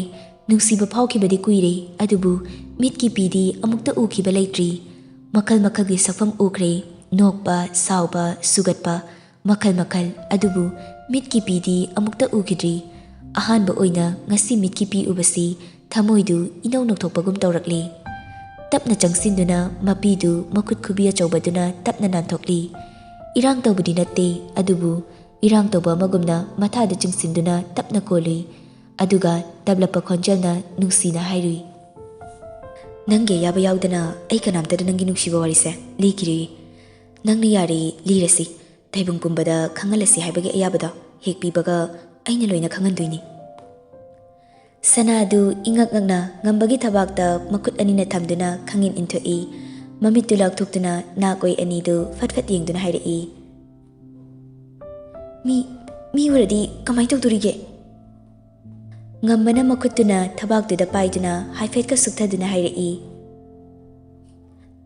ꯅꯨꯡꯁꯤꯕ ꯐꯥꯎꯈꯤꯕꯗꯤ ꯀꯨꯏꯔꯦ, ꯑꯗꯨꯕꯨ ꯃꯤꯠꯀꯤ ꯄꯤꯗꯤ ꯑꯃꯨꯛꯇ ꯎꯈꯤꯕ ꯂꯩꯇ꯭ꯔꯤ꯫ ꯃꯈꯜ ꯃꯈꯜꯒꯤ ꯁꯛꯐꯝ ꯎꯈ꯭ꯔꯦ, ꯅꯣꯛꯄ, ꯁꯥꯎꯕ, ꯁꯨꯒꯠꯄ, ꯃꯈꯜ ꯃꯈꯜ, ꯑꯗꯨꯕꯨ ꯃꯤꯠꯀꯤ ꯄꯤꯗꯤ ꯑꯃꯨꯛꯇ ꯎꯈꯤꯗ꯭ꯔꯤ꯫ ꯑꯍꯥꯟꯕ ꯑꯣꯏꯅ ꯉꯁꯤ ꯃꯤꯠꯀꯤ ꯄꯤ ꯎꯕꯁꯤ ꯊꯃꯣꯏꯗꯨ ꯏꯅꯧ ꯅꯧꯊꯣꯛꯄꯒꯨꯝ ꯇꯧꯔꯛꯂꯤ꯫ ꯇꯞꯅ ꯆꯪꯁꯤꯟꯗꯨꯅ ꯃꯄꯤꯗꯨ ꯃꯈꯨꯠ ꯈꯨꯕꯤ ꯑꯆꯧꯕꯗꯨꯅ ꯇꯞꯅ ꯅꯥꯟꯊꯣꯛꯂꯤ꯫ ꯏꯔꯥꯡ ꯇꯧꯕꯗꯤ ꯅꯠꯇꯦ, ꯑꯗꯨꯕꯨ ꯏꯔꯥꯡ ꯇꯧꯕ ꯑꯃꯒꯨꯝꯅ ꯃꯊꯥꯗ ꯆꯤꯡꯁꯤꯟꯗꯨꯅ ꯇꯞꯅ ꯀꯣꯜꯂꯨꯏ꯫ ꯑꯗꯨꯒ ꯇꯞꯂꯞꯄ ꯈꯣꯟꯖꯦꯜꯅ ꯅꯨꯡꯁꯤꯅ ꯍꯥꯏꯔꯨꯏ, "ꯅꯪꯒꯤ ꯑꯌꯥꯕ ꯌꯥꯎꯗꯅ ꯑꯩ ꯀꯅꯥꯝꯇꯗ ꯅꯪꯒꯤ ꯅꯨꯡꯁꯤꯕ ꯋꯥꯔꯤꯁꯦ ꯂꯤꯈꯤꯔꯤ꯫ ꯅꯪꯅ ꯌꯥꯔꯦ, ꯂꯤꯔꯁꯤ꯫ ꯇꯩꯕꯪ ꯄꯨꯝꯕꯗ ꯈꯪꯍꯜꯂꯁꯤ ꯍꯥꯏꯕꯒꯤ ꯑꯌꯥꯕꯗꯣ ꯍꯦꯛ ꯄꯤꯕꯒ ꯑꯩꯅ ꯂꯣꯏꯅ ꯈꯪꯍꯟꯗꯣꯏꯅꯤ꯫" ꯁꯅꯥꯗꯨ ꯏꯉꯛ ꯉꯛꯅ ꯉꯝꯕꯒꯤ ꯊꯕꯥꯛꯇ ꯃꯈꯨꯠ ꯑꯅꯤꯅ ꯊꯝꯗꯨꯅ ꯈꯪꯏꯟ ꯏꯟꯊꯣꯛꯏ꯫ ꯃꯃꯤꯠꯇꯨ ꯂꯥꯎꯊꯣꯛꯇꯨꯅ ꯅꯥꯀꯣꯏ ꯑꯅꯤꯗꯨ ꯐꯠ ꯐꯠ ꯌꯦꯡꯗꯨꯅ ꯍꯥꯏꯔꯛꯏ, "ꯃꯤ, ꯃꯤ ꯎꯔꯗꯤ ꯀꯃꯥꯏ ꯇꯧꯗꯣꯔꯤꯒꯦ?" ꯉꯝꯕꯅ ꯃꯈꯨꯠꯇꯨꯅ ꯊꯕꯥꯛꯇꯨꯗ ꯄꯥꯏꯗꯨꯅ ꯍꯥꯏꯐꯦꯠꯀ ꯁꯨꯛꯊꯗꯨꯅ ꯍꯥꯏꯔꯛꯏ,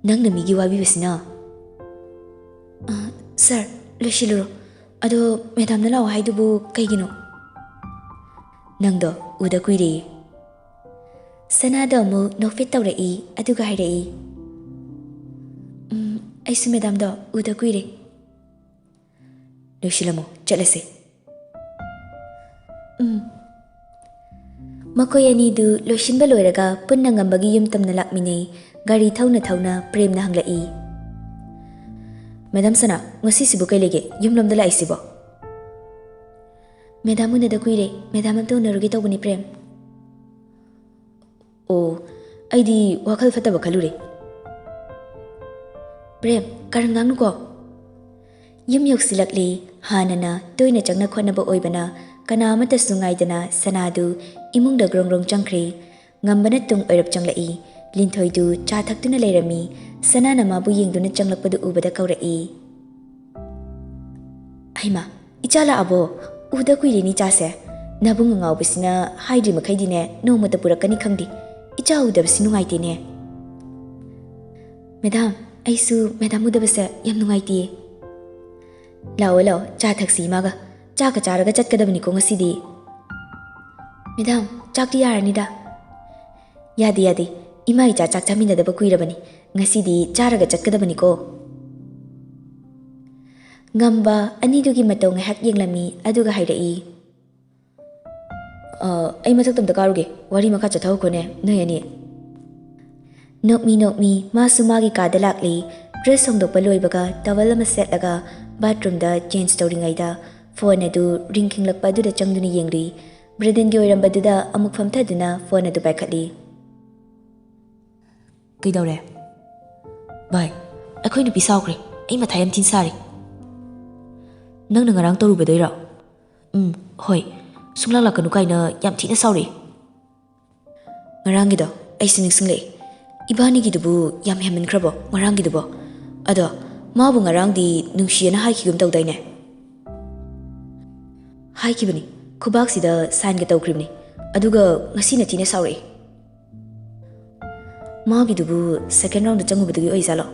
"ꯅꯪꯅ ꯃꯤꯒꯤ ꯋꯥꯕꯤꯕꯁꯤꯅ꯫" "ꯑ, ꯁꯥꯔ, ꯂꯣꯏꯁꯤꯜꯂꯨꯔꯣ꯫ ꯑꯗꯣ ꯃꯦꯗꯥꯝꯅ ꯂꯥꯛꯑꯣ ꯍꯥꯏꯗꯨꯕꯨ ꯀꯩꯒꯤꯅꯣ?" "ꯅꯪꯗꯣ ꯎꯗ ꯀꯨꯏꯔꯦ꯫" ꯁꯅꯥꯗꯣ ꯑꯃꯨꯛ ꯅꯣꯛꯐꯦꯠ ꯇꯧꯔꯛꯏ, ꯑꯗꯨꯒ ꯍꯥꯏꯔꯛꯏ, "ꯎꯝ, ꯑꯩꯁꯨ ꯃꯦꯗꯥꯝꯗꯣ ꯎꯗ ꯀꯨꯏꯔꯦ꯫" "ꯂꯣꯏꯁꯤꯜꯂꯝꯃꯣ, ꯆꯠꯂꯁꯦ꯫" ꯎꯝ꯫ ꯃꯈꯣꯏ ꯑꯅꯤꯗꯨ ꯂꯣꯏꯁꯤꯟꯕ ꯂꯣꯏꯔꯒ ꯄꯨꯟꯅ ꯉꯝꯕꯒꯤ ꯌꯨꯝ ꯇꯝꯅ ꯂꯥꯛꯃꯤꯟꯅꯩ꯫ ꯒꯥꯔꯤ ꯊꯧꯅ ꯊꯧꯅ ꯄ꯭ꯔꯦꯝꯅ ꯍꯪꯂꯛꯏ, "ꯃꯦꯗꯥꯝ ꯁꯅꯥ, ꯉꯁꯤꯁꯤꯕꯨ ꯀꯩ ꯂꯩꯒꯦ? ꯌꯨꯝꯂꯣꯝꯗ ꯂꯥꯛꯏꯁꯤꯕꯣ?" "ꯃꯦꯗꯥꯝ ꯎꯅꯗ ꯀꯨꯏꯔꯦ, ꯃꯦꯗꯥꯝ ꯑꯝꯇ ꯎꯅꯔꯨꯒꯦ ꯇꯧꯕꯅꯤ ꯄ꯭ꯔꯦꯝ꯫" "ꯑꯣ, ꯑꯩꯗꯤ ꯋꯥꯈꯜ ꯐꯠꯇꯕ ꯈꯜꯂꯨꯔꯦ꯫" "ꯄ꯭ꯔꯦꯝ, ꯀꯔꯟ ꯉꯥꯡꯅꯨꯀꯣ꯫" ꯌꯨꯝ ꯌꯧꯁꯤꯜꯂꯛꯂꯤ꯫ ꯍꯥꯟꯅꯅ ꯇꯣꯏꯅ ꯆꯪꯅ ꯈꯣꯠꯅꯕ ꯑꯣꯏꯕꯅ ꯀꯅꯥ ꯑꯃꯠꯇꯁꯨ ꯉꯥꯏꯗꯅ ꯁꯅꯥꯗꯨ ꯏꯃꯨꯡꯗ ꯒ꯭ꯔꯣꯡ ꯒ꯭ꯔꯣꯡ ꯆꯪꯈ꯭ꯔꯦ꯫ ꯉꯝꯕꯅ ꯇꯨꯡ ꯑꯣꯏꯔꯞ ꯆꯪꯂꯛꯏ꯫ ꯂꯤꯟꯊꯣꯏꯗꯨ ꯆꯥ ꯊꯛꯇꯨꯅ ꯂꯩꯔꯝꯃꯤ꯫ ꯁꯅꯥꯅ ꯃꯥꯕꯨ ꯌꯦꯡꯗꯨꯅ ꯆꯪꯂꯛꯄꯗꯨ ꯎꯕꯗ ꯀꯧꯔꯛꯏ, "ꯍꯩꯃꯥ, ꯏꯆꯥ ꯂꯥꯛꯑꯕꯣ? ꯎꯗ ꯀꯨꯏꯔꯦꯅꯦ ꯏꯆꯥꯁꯦ꯫ ꯅꯕꯨꯡ ꯑꯉꯥꯎꯕꯁꯤꯅ ꯍꯥꯏꯗ꯭ꯔꯤ ꯃꯈꯩꯗꯤꯅꯦ ꯅꯣꯡꯃꯇ ꯄꯨꯔꯛꯀꯅꯤ ꯈꯪꯗꯦ꯫ ꯏꯆꯥ ꯎꯗꯕꯁꯤ ꯅꯨꯡꯉꯥꯏꯇꯦꯅꯦ꯫ ꯃꯦꯗꯥꯝ, ꯑꯩꯁꯨ ꯃꯦꯗꯥꯝ ꯎꯗꯕꯁꯦ ꯌꯥꯝ ꯅꯨꯡꯉꯥꯏꯇꯦꯌꯦ꯫ ꯂꯥꯛꯑꯣ, ꯂꯥꯛꯑꯣ, ꯆꯥ ꯊꯛꯁꯤ ꯏꯃꯥꯒ꯫ ꯆꯥꯛꯀ ꯆꯥꯔꯒ ꯆꯠꯀꯗꯕꯅꯤꯀꯣ ꯉꯁꯤꯗꯤ꯫ ꯃꯦꯗꯥꯝ, ꯆꯥꯛꯇꯤ ꯌꯥꯔꯅꯤꯗ꯫ ꯌꯥꯗꯦ, ꯌꯥꯗꯦ꯫ ꯏꯃꯥ ꯏꯆꯥ ꯆꯥꯛ ꯆꯥꯃꯤꯟꯅꯗꯕ ꯀꯨꯏꯔꯕꯅꯤ꯫ ꯉꯁꯤꯗꯤ ꯆꯥꯔꯒ ꯆꯠꯀꯗꯕꯅꯤꯀꯣ꯫ ꯉꯝꯕ ꯑꯅꯤꯗꯨꯒꯤ ꯃꯇꯧ ꯉꯥꯏꯍꯥꯛ ꯌꯦꯡꯂꯝꯃꯤ, ꯑꯗꯨꯒ ꯍꯥꯏꯔꯛꯏ, "ꯑ, ꯑꯩ ꯃꯊꯛꯇ ꯑꯝꯇ ꯀꯥꯔꯨꯒꯦ꯫ ꯋꯥꯔꯤ ꯃꯈꯥ ꯆꯠꯊꯍꯧꯈꯣꯅꯦ, ꯅꯣꯏ ꯑꯅꯤ꯫" ꯅꯣꯛꯃꯤ ꯅꯣꯛꯃꯤ ꯃꯥꯁꯨ ꯃꯥꯒꯤ ꯀꯥꯗ ꯂꯥꯛꯂꯤ꯫ ꯗ꯭ꯔꯦꯁ ꯍꯣꯡꯗꯣꯛꯄ ꯂꯣꯏꯕꯒ ꯇꯋꯦꯜ ꯑꯃ ꯁꯦꯠꯂꯒ ꯕꯥꯠꯔꯨꯝꯗ ꯆꯦꯟꯖ ꯇꯧꯔꯤꯉꯩꯗ ꯐꯣꯟ ꯑꯗꯨ ꯔꯤꯡ ꯈꯤꯡꯂꯛꯄ ꯑꯗꯨꯗ ꯆꯪꯗꯨꯅ ꯌꯦꯡꯂꯨꯏ꯫ ꯕ꯭ꯔꯦꯗꯟꯒꯤ ꯑꯣꯏꯔꯝꯕꯗꯨꯗ ꯑꯃꯨꯛ ꯐꯝꯊꯗꯨꯅ ꯐꯣꯟ ꯑꯗꯨ ꯄꯥꯏꯈꯠꯂꯤ꯫ "ꯀꯩꯗꯧꯔꯦ?" "ꯚꯥꯏ, ꯑꯩꯈꯣꯏ ꯅꯨꯄꯤ ꯁꯥꯎꯈ꯭ꯔꯦ꯫ ꯑꯩ ꯃꯊꯥ ꯌꯥꯝ ꯊꯤꯅ ꯁꯥꯔꯦ꯫" "ꯅꯪꯅ ꯉꯔꯥꯡ ꯇꯧꯔꯨꯕꯗꯩꯔꯣ?" "ꯎꯝ, ꯍꯣꯏ꯫ ꯁꯨꯡꯂꯥꯛ ꯂꯥꯛꯀꯅꯨ ꯀꯥꯏꯅ ꯌꯥꯝ ꯊꯤꯅ ꯁꯥꯎꯔꯛꯏ꯫" "ꯉꯔꯥꯡꯒꯤꯗꯣ ꯑꯩꯁꯨ ꯅꯤꯡꯁꯤꯡꯂꯛꯏ꯫ ꯏꯕꯥꯅꯤꯒꯤꯗꯨꯕꯨ ꯌꯥꯝ ꯍꯦꯟꯃꯟꯈ꯭ꯔꯕꯣ ꯉꯔꯥꯡꯒꯤꯗꯨꯕꯣ? ꯑꯗꯣ ꯃꯥꯕꯨ ꯉꯔꯥꯡꯗꯤ ꯅꯨꯡꯁꯤꯌꯦꯅ ꯍꯥꯏꯈꯤꯒꯨꯝ ꯇꯧꯗꯥꯏꯅꯦ?" "ꯍꯥꯏꯈꯤꯕꯅꯤ, ꯈꯨꯕꯥꯛꯁꯤꯗ ꯁꯥꯏꯟꯒ ꯇꯧꯈ꯭ꯔꯤꯕꯅꯤ꯫ ꯑꯗꯨꯒ ꯉꯁꯤꯅ ꯊꯤꯅ ꯁꯥꯎꯔꯛꯏ꯫" "ꯃꯥꯒꯤꯗꯨꯕꯨ ꯁꯦꯀꯦꯟ ꯔꯥꯎꯟꯗ ꯆꯪꯉꯨꯕꯗꯨꯒꯤ ꯑꯣꯏꯖꯥꯠꯂꯣ?"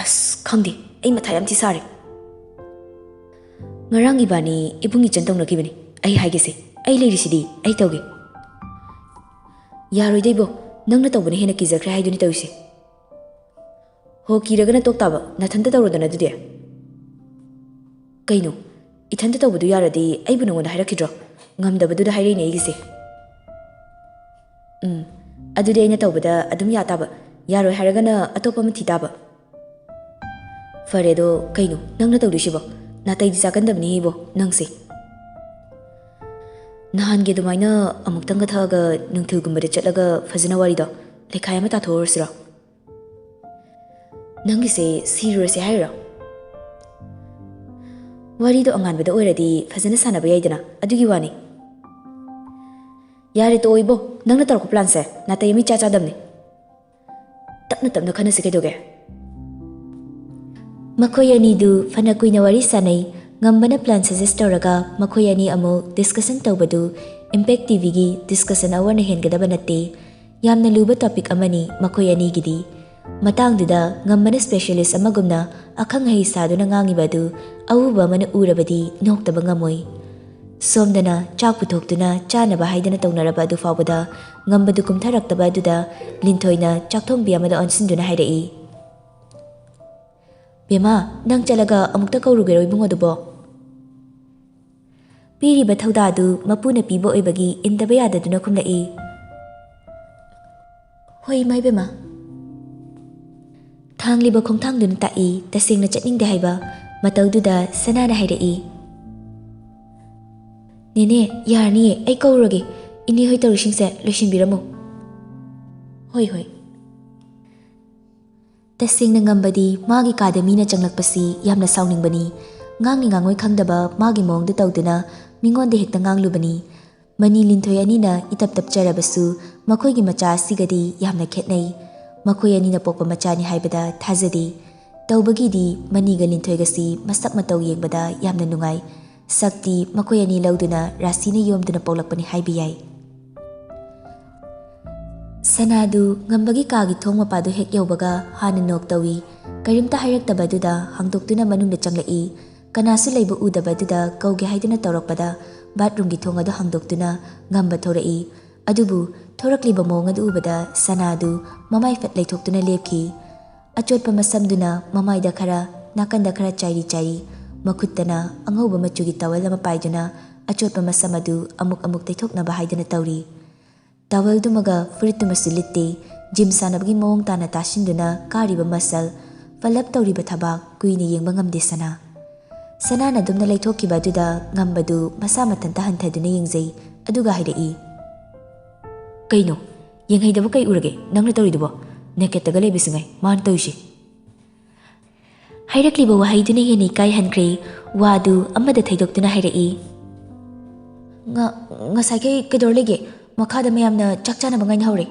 "ꯑꯁ, ꯈꯪꯗꯦ꯫ ꯑꯩ ꯃꯊꯥ ꯌꯥꯝ ꯊꯤ ꯁꯥꯔꯦ꯫" "ꯉꯔꯥꯡ ꯏꯕꯥꯅꯤ ꯏꯕꯨꯡ ꯏꯆꯟ ꯇꯧꯅꯈꯤꯕꯅꯤ꯫ ꯑꯩ ꯍꯥꯏꯒꯦꯁꯦ, ꯑꯩ ꯂꯩꯔꯤꯁꯤꯗꯤ, ꯑꯩ ꯇꯧꯒꯦ꯫" "ꯌꯥꯔꯣꯏꯗ ꯏꯕꯣ, ꯅꯪꯅ ꯇꯧꯕꯅ ꯍꯦꯟꯅ ꯀꯤꯖꯈ꯭ꯔꯦ ꯍꯥꯏꯗꯨꯅꯤ ꯇꯧꯔꯤꯁꯦ꯫" "ꯍꯣ, ꯀꯤꯔꯒꯅ ꯇꯣꯛ ꯇꯥꯕ, ꯅꯊꯟꯇ ꯇꯧꯔꯣꯗꯅ ꯑꯗꯨꯗꯤ꯫" "ꯀꯩꯅꯣ, ꯏꯊꯟꯇ ꯇꯧꯕꯗꯨ ꯌꯥꯔꯗꯤ ꯑꯩꯕꯨ ꯅꯉꯣꯟꯗ ꯍꯥꯏꯔꯛꯈꯤꯗ꯭ꯔꯣ? ꯉꯝꯗꯕꯗꯨꯗ ꯍꯥꯏꯔꯛꯏꯅꯦ ꯑꯩꯒꯤꯁꯦ꯫" "ꯎꯝ, ꯑꯗꯨꯗꯤ ꯑꯩꯅ ꯇꯧꯕꯗ ꯑꯗꯨꯝ ꯌꯥ ꯇꯥꯕ, ꯌꯥꯔꯣꯏ ꯍꯥꯏꯔꯒꯅ ꯑꯇꯣꯞꯄ ꯑꯃ ꯊꯤ ꯇꯥꯕ꯫" "ꯐꯔꯦ, ꯑꯗꯣ ꯀꯩꯅꯣ ꯅꯪꯅ ꯇꯧꯗꯣꯏꯁꯤꯕꯣ? ꯅꯥꯇꯩꯗꯤ ꯆꯥꯒꯟꯗꯕꯅꯤ ꯏꯕꯣ ꯅꯪꯁꯦ꯫" "ꯅꯍꯥꯟꯒꯤ ꯑꯗꯨꯃꯥꯏꯅ ꯑꯃꯨꯛꯇꯪꯒ ꯊꯛꯑꯒ ꯅꯨꯡꯊꯤꯜꯒꯨꯝꯕꯗ ꯆꯠꯂꯒ ꯐꯖꯅ ꯋꯥꯔꯤꯗꯣ ꯂꯩꯈꯥꯏ ꯑꯃ ꯇꯥꯊꯣꯛꯎꯔꯁꯤꯔꯣ?" "ꯅꯪꯒꯤꯁꯦ ꯁꯤꯔꯨꯔꯁꯦ ꯍꯥꯏꯔꯤꯔꯣ?" "ꯋꯥꯔꯤꯗꯣ ꯑꯉꯥꯟꯕꯗ ꯑꯣꯏꯔꯗꯤ ꯐꯖꯅ ꯁꯥꯟꯅꯕ ꯌꯥꯏꯗꯅ, ꯑꯗꯨꯒꯤ ꯋꯥꯅꯤ꯫" "ꯌꯥꯔꯦ, ꯇꯣꯛꯑꯣ ꯏꯕꯣ, ꯅꯪꯅ ꯇꯧꯔꯛꯄ ꯄ꯭ꯂꯥꯟꯁꯦ ꯅꯥꯇꯩ ꯑꯃ ꯏꯆꯥ ꯆꯥꯗꯕꯅꯤ꯫ ꯇꯞꯅ ꯇꯞꯅ ꯈꯟꯅꯁꯤ ꯀꯩꯗꯧꯒꯦ?" ꯃꯈꯣꯏ ꯑꯅꯤꯗꯨ ꯐꯅ ꯀꯨꯏꯅ ꯋꯥꯔꯤ ꯁꯥꯟꯅꯩ꯫ ꯉꯝꯕꯅ plan suggest ꯇꯧꯔꯒ ꯃꯈꯣꯏ ꯑꯅꯤ ꯑꯃꯨꯛ discussion ꯇꯧꯕꯗꯨ Impact ꯇꯤꯚꯤꯒꯤ discussion hourꯅ ꯍꯦꯟꯒꯗꯕ ꯅꯠꯇꯦ꯫ ꯌꯥꯝꯅ ꯂꯨꯕ topic ꯑꯃꯅꯤ ꯃꯈꯣꯏ ꯑꯅꯤꯒꯤꯗꯤ꯫ ꯃꯇꯥꯡꯗꯨꯗ ꯉꯝꯕꯅ specialist ꯑꯃꯒꯨꯝꯅ ꯑꯈꯪ ꯑꯍꯩ ꯁꯥꯗꯨꯅ ꯉꯥꯡꯉꯤꯕ ꯑꯗꯨ ꯑꯎꯕ ꯑꯃꯅ ꯎꯔꯕꯗꯤ ꯅꯣꯛꯇꯕ ꯉꯝꯃꯣꯏ꯫ ꯁꯣꯝꯗꯅ ꯆꯥꯛ ꯄꯨꯊꯣꯛꯇꯨꯅ ꯆꯥꯅꯕ ꯍꯥꯏꯗꯅ ꯇꯧꯅꯔꯕ ꯑꯗꯨ ꯐꯥꯎꯕꯗ ꯉꯝꯕꯗꯨ ꯀꯨꯝꯊꯔꯛꯇꯕ ꯑꯗꯨꯗ ꯂꯤꯟꯊꯣꯏꯅ ꯆꯥꯛꯊꯣꯡꯕꯤ ꯑꯃꯗ ꯑꯣꯟꯁꯤꯟꯗꯨꯅ ꯍꯥꯏꯔꯛꯏ, "ꯕꯦꯝꯃ, ꯅꯪ ꯆꯠꯂꯒ ꯑꯃꯨꯛꯇ ꯀꯧꯔꯨꯒꯦꯔꯣ ꯏꯕꯨꯡꯉꯣꯗꯨꯕꯣ?" ꯄꯤꯔꯤꯕ ꯊꯧꯗꯥꯗꯨ ꯃꯄꯨꯅ ꯄꯤꯕ ꯑꯣꯏꯕꯒꯤ ꯏꯟꯗꯕ ꯌꯥꯗꯗꯨꯅ ꯈꯨꯝꯂꯛꯏ, "ꯍꯣꯏ, ꯏꯃꯥ ꯏꯕꯦꯝꯃ꯫" ꯊꯥꯡꯂꯤꯕ ꯈꯣꯡꯊꯥꯡꯗꯨꯅ ꯇꯥꯛꯏ, ꯇꯁꯦꯡꯅ ꯆꯠꯅꯤꯡꯗꯦ ꯍꯥꯏꯕ꯫ ꯃꯇꯧꯗꯨꯗ ꯁꯅꯥꯅ ꯍꯥꯏꯔꯛꯏ, "ꯅꯦꯅꯦ, ꯌꯥꯔꯅꯤꯌꯦ, ꯑꯩ ꯀꯧꯔꯒꯦ꯫ ꯏꯅꯦ ꯍꯣꯏ ꯇꯧꯔꯤꯁꯤꯡꯁꯦ ꯂꯣꯏꯁꯤꯟꯕꯤꯔꯝꯃꯨ꯫" "ꯍꯣꯏ, ꯍꯣꯏ꯫" ꯇꯁꯦꯡꯅ ꯉꯝꯕꯗꯤ ꯃꯥꯒꯤ ꯀꯥꯗ ꯃꯤꯅ ꯆꯪꯂꯛꯄꯁꯤ ꯌꯥꯝꯅ ꯁꯥꯎꯅꯤꯡꯕꯅꯤ꯫ ꯉꯥꯡꯅꯤ ꯉꯥꯡꯉꯣꯏ ꯈꯪꯗꯕ ꯃꯥꯒꯤ ꯃꯑꯣꯡꯗ ꯇꯧꯗꯨꯅ ꯃꯤꯉꯣꯟꯗ ꯍꯦꯛꯇ ꯉꯥꯡꯂꯨꯕꯅꯤ꯫ ꯃꯅꯤ ꯂꯤꯟꯊꯣꯏ ꯑꯅꯤꯅ ꯏꯇꯞ ꯇꯞꯆꯔꯕꯁꯨ ꯃꯈꯣꯏꯒꯤ ꯃꯆꯥ ꯑꯁꯤꯒꯗꯤ ꯌꯥꯝꯅ ꯈꯦꯠꯅꯩ꯫ ꯃꯈꯣꯏ ꯑꯅꯤꯅ ꯄꯣꯛꯄ ꯃꯆꯥꯅꯤ ꯍꯥꯏꯕꯗ ꯊꯥꯖꯗꯦ꯫ ꯇꯧꯕꯒꯤꯗꯤ ꯃꯅꯤꯒ ꯂꯤꯟꯊꯣꯏꯒꯁꯤ ꯃꯁꯛ ꯃꯇꯧ ꯌꯦꯡꯕꯗ ꯌꯥꯝꯅ ꯅꯨꯡꯉꯥꯏ꯫ ꯁꯛꯇꯤ ꯃꯈꯣꯏ ꯑꯅꯤ ꯂꯧꯗꯨꯅ ꯔꯥꯁꯤꯅ ꯌꯣꯝꯗꯨꯅ ꯄꯣꯛꯂꯛꯄꯅꯤ ꯍꯥꯏꯕ ꯌꯥꯏ꯫ ꯁꯅꯥꯗꯨ ꯉꯝꯕꯒꯤ ꯀꯥꯒꯤ ꯊꯣꯡ ꯃꯄꯥꯗꯨ ꯍꯦꯛ ꯌꯧꯕꯒ ꯍꯥꯟꯅ knock ꯇꯧꯏ꯫ ꯀꯔꯤꯝꯇ ꯍꯥꯏꯔꯛꯇꯕꯗꯨꯗ ꯍꯥꯡꯗꯣꯛꯇꯨꯅ ꯃꯅꯨꯡꯗ ꯆꯪꯂꯛꯏ꯫ ꯀꯅꯥꯁꯨ ꯂꯩꯕ ꯎꯗꯕꯗꯨꯗ ꯀꯧꯒꯦ ꯍꯥꯏꯗꯨꯅ ꯇꯧꯔꯛꯄꯗ bathroomꯒꯤ ꯊꯣꯡ ꯑꯗꯨ ꯍꯥꯡꯗꯣꯛꯇꯨꯅ ꯉꯝꯕ ꯊꯣꯔꯛꯏ꯫ ꯑꯗꯨꯕꯨ ꯊꯣꯔꯛꯂꯤꯕ ꯃꯑꯣꯡ ꯑꯗꯨ ꯎꯕꯗ ꯁꯅꯥꯗꯨ ꯃꯃꯥꯏ ꯐꯠ ꯂꯩꯊꯣꯛꯇꯨꯅ ꯂꯦꯞꯈꯤ꯫ ꯑꯆꯣꯠꯄ ꯃꯁꯝꯗꯨꯅ ꯃꯃꯥꯏꯗ ꯈꯔ, ꯅꯥꯀꯟꯗ ꯈꯔ ꯆꯥꯏꯔꯤ ꯆꯥꯏꯔꯤ, ꯃꯈꯨꯠꯇꯅ ꯑꯉꯧꯕ ꯃꯆꯨꯒꯤ towel ꯑꯃ ꯄꯥꯏꯗꯨꯅ ꯑꯆꯣꯠꯄ ꯃꯁꯝ ꯑꯗꯨ ꯑꯃꯨꯛ ꯑꯃꯨꯛ ꯇꯩꯊꯣꯛꯅꯕ ꯍꯥꯏꯗꯨꯅ ꯇꯧꯔꯤ꯫ Towelꯗꯨꯃꯒ ꯐꯨꯔꯤꯠꯇꯨꯃꯁꯨ ꯂꯤꯠꯇꯦ꯫ Gym ꯁꯥꯟꯅꯕꯒꯤ ꯃꯑꯣꯡ ꯇꯥꯅ ꯇꯥꯁꯤꯟꯗꯨꯅ ꯀꯥꯔꯤꯕ muscle, ꯄꯜꯂꯞ ꯇꯧꯔꯤꯕ ꯊꯕꯥꯛ ꯀꯨꯏꯅ ꯌꯦꯡꯕ ꯉꯝꯗꯦ ꯁꯅꯥ꯫ ꯁꯅꯥꯅ ꯑꯗꯨꯝꯅ ꯂꯩꯊꯣꯛꯈꯤꯕ ꯑꯗꯨꯗ ꯉꯝꯕꯗꯨ ꯃꯁꯥ ꯃꯊꯟꯇ ꯍꯟꯊꯗꯨꯅ ꯌꯦꯡꯖꯩ꯫ ꯑꯗꯨꯒ ꯍꯥꯏꯔꯛꯏ, "ꯀꯩꯅꯣ? ꯌꯦꯡꯍꯩꯗꯕ ꯀꯩ ꯎꯔꯒꯦ ꯅꯪꯅ ꯇꯧꯔꯤꯗꯨꯕꯣ? Nakedꯇꯒ ꯂꯩꯕꯁꯤꯉꯥꯏ ꯃꯥꯅ ꯇꯧꯔꯤꯁꯦ?" ꯍꯥꯏꯔꯛꯂꯤꯕ ꯋꯥꯍꯩꯗꯨꯅ ꯍꯦꯟꯅ ꯏꯀꯥꯏꯍꯟꯈ꯭ꯔꯦ꯫ ꯋꯥꯗꯨ ꯑꯃꯗ ꯊꯩꯗꯣꯛꯇꯨꯅ ꯍꯥꯏꯔꯛꯏ, "ꯉ-, ꯉꯁꯥꯏꯈꯩ ꯀꯩꯗꯧꯔ ꯂꯩꯒꯦ? ꯃꯈꯥꯗ ꯃꯌꯥꯝꯅ ꯆꯥꯛ ꯆꯥꯅꯕ ꯉꯥꯏꯅꯍꯧꯔꯦ꯫"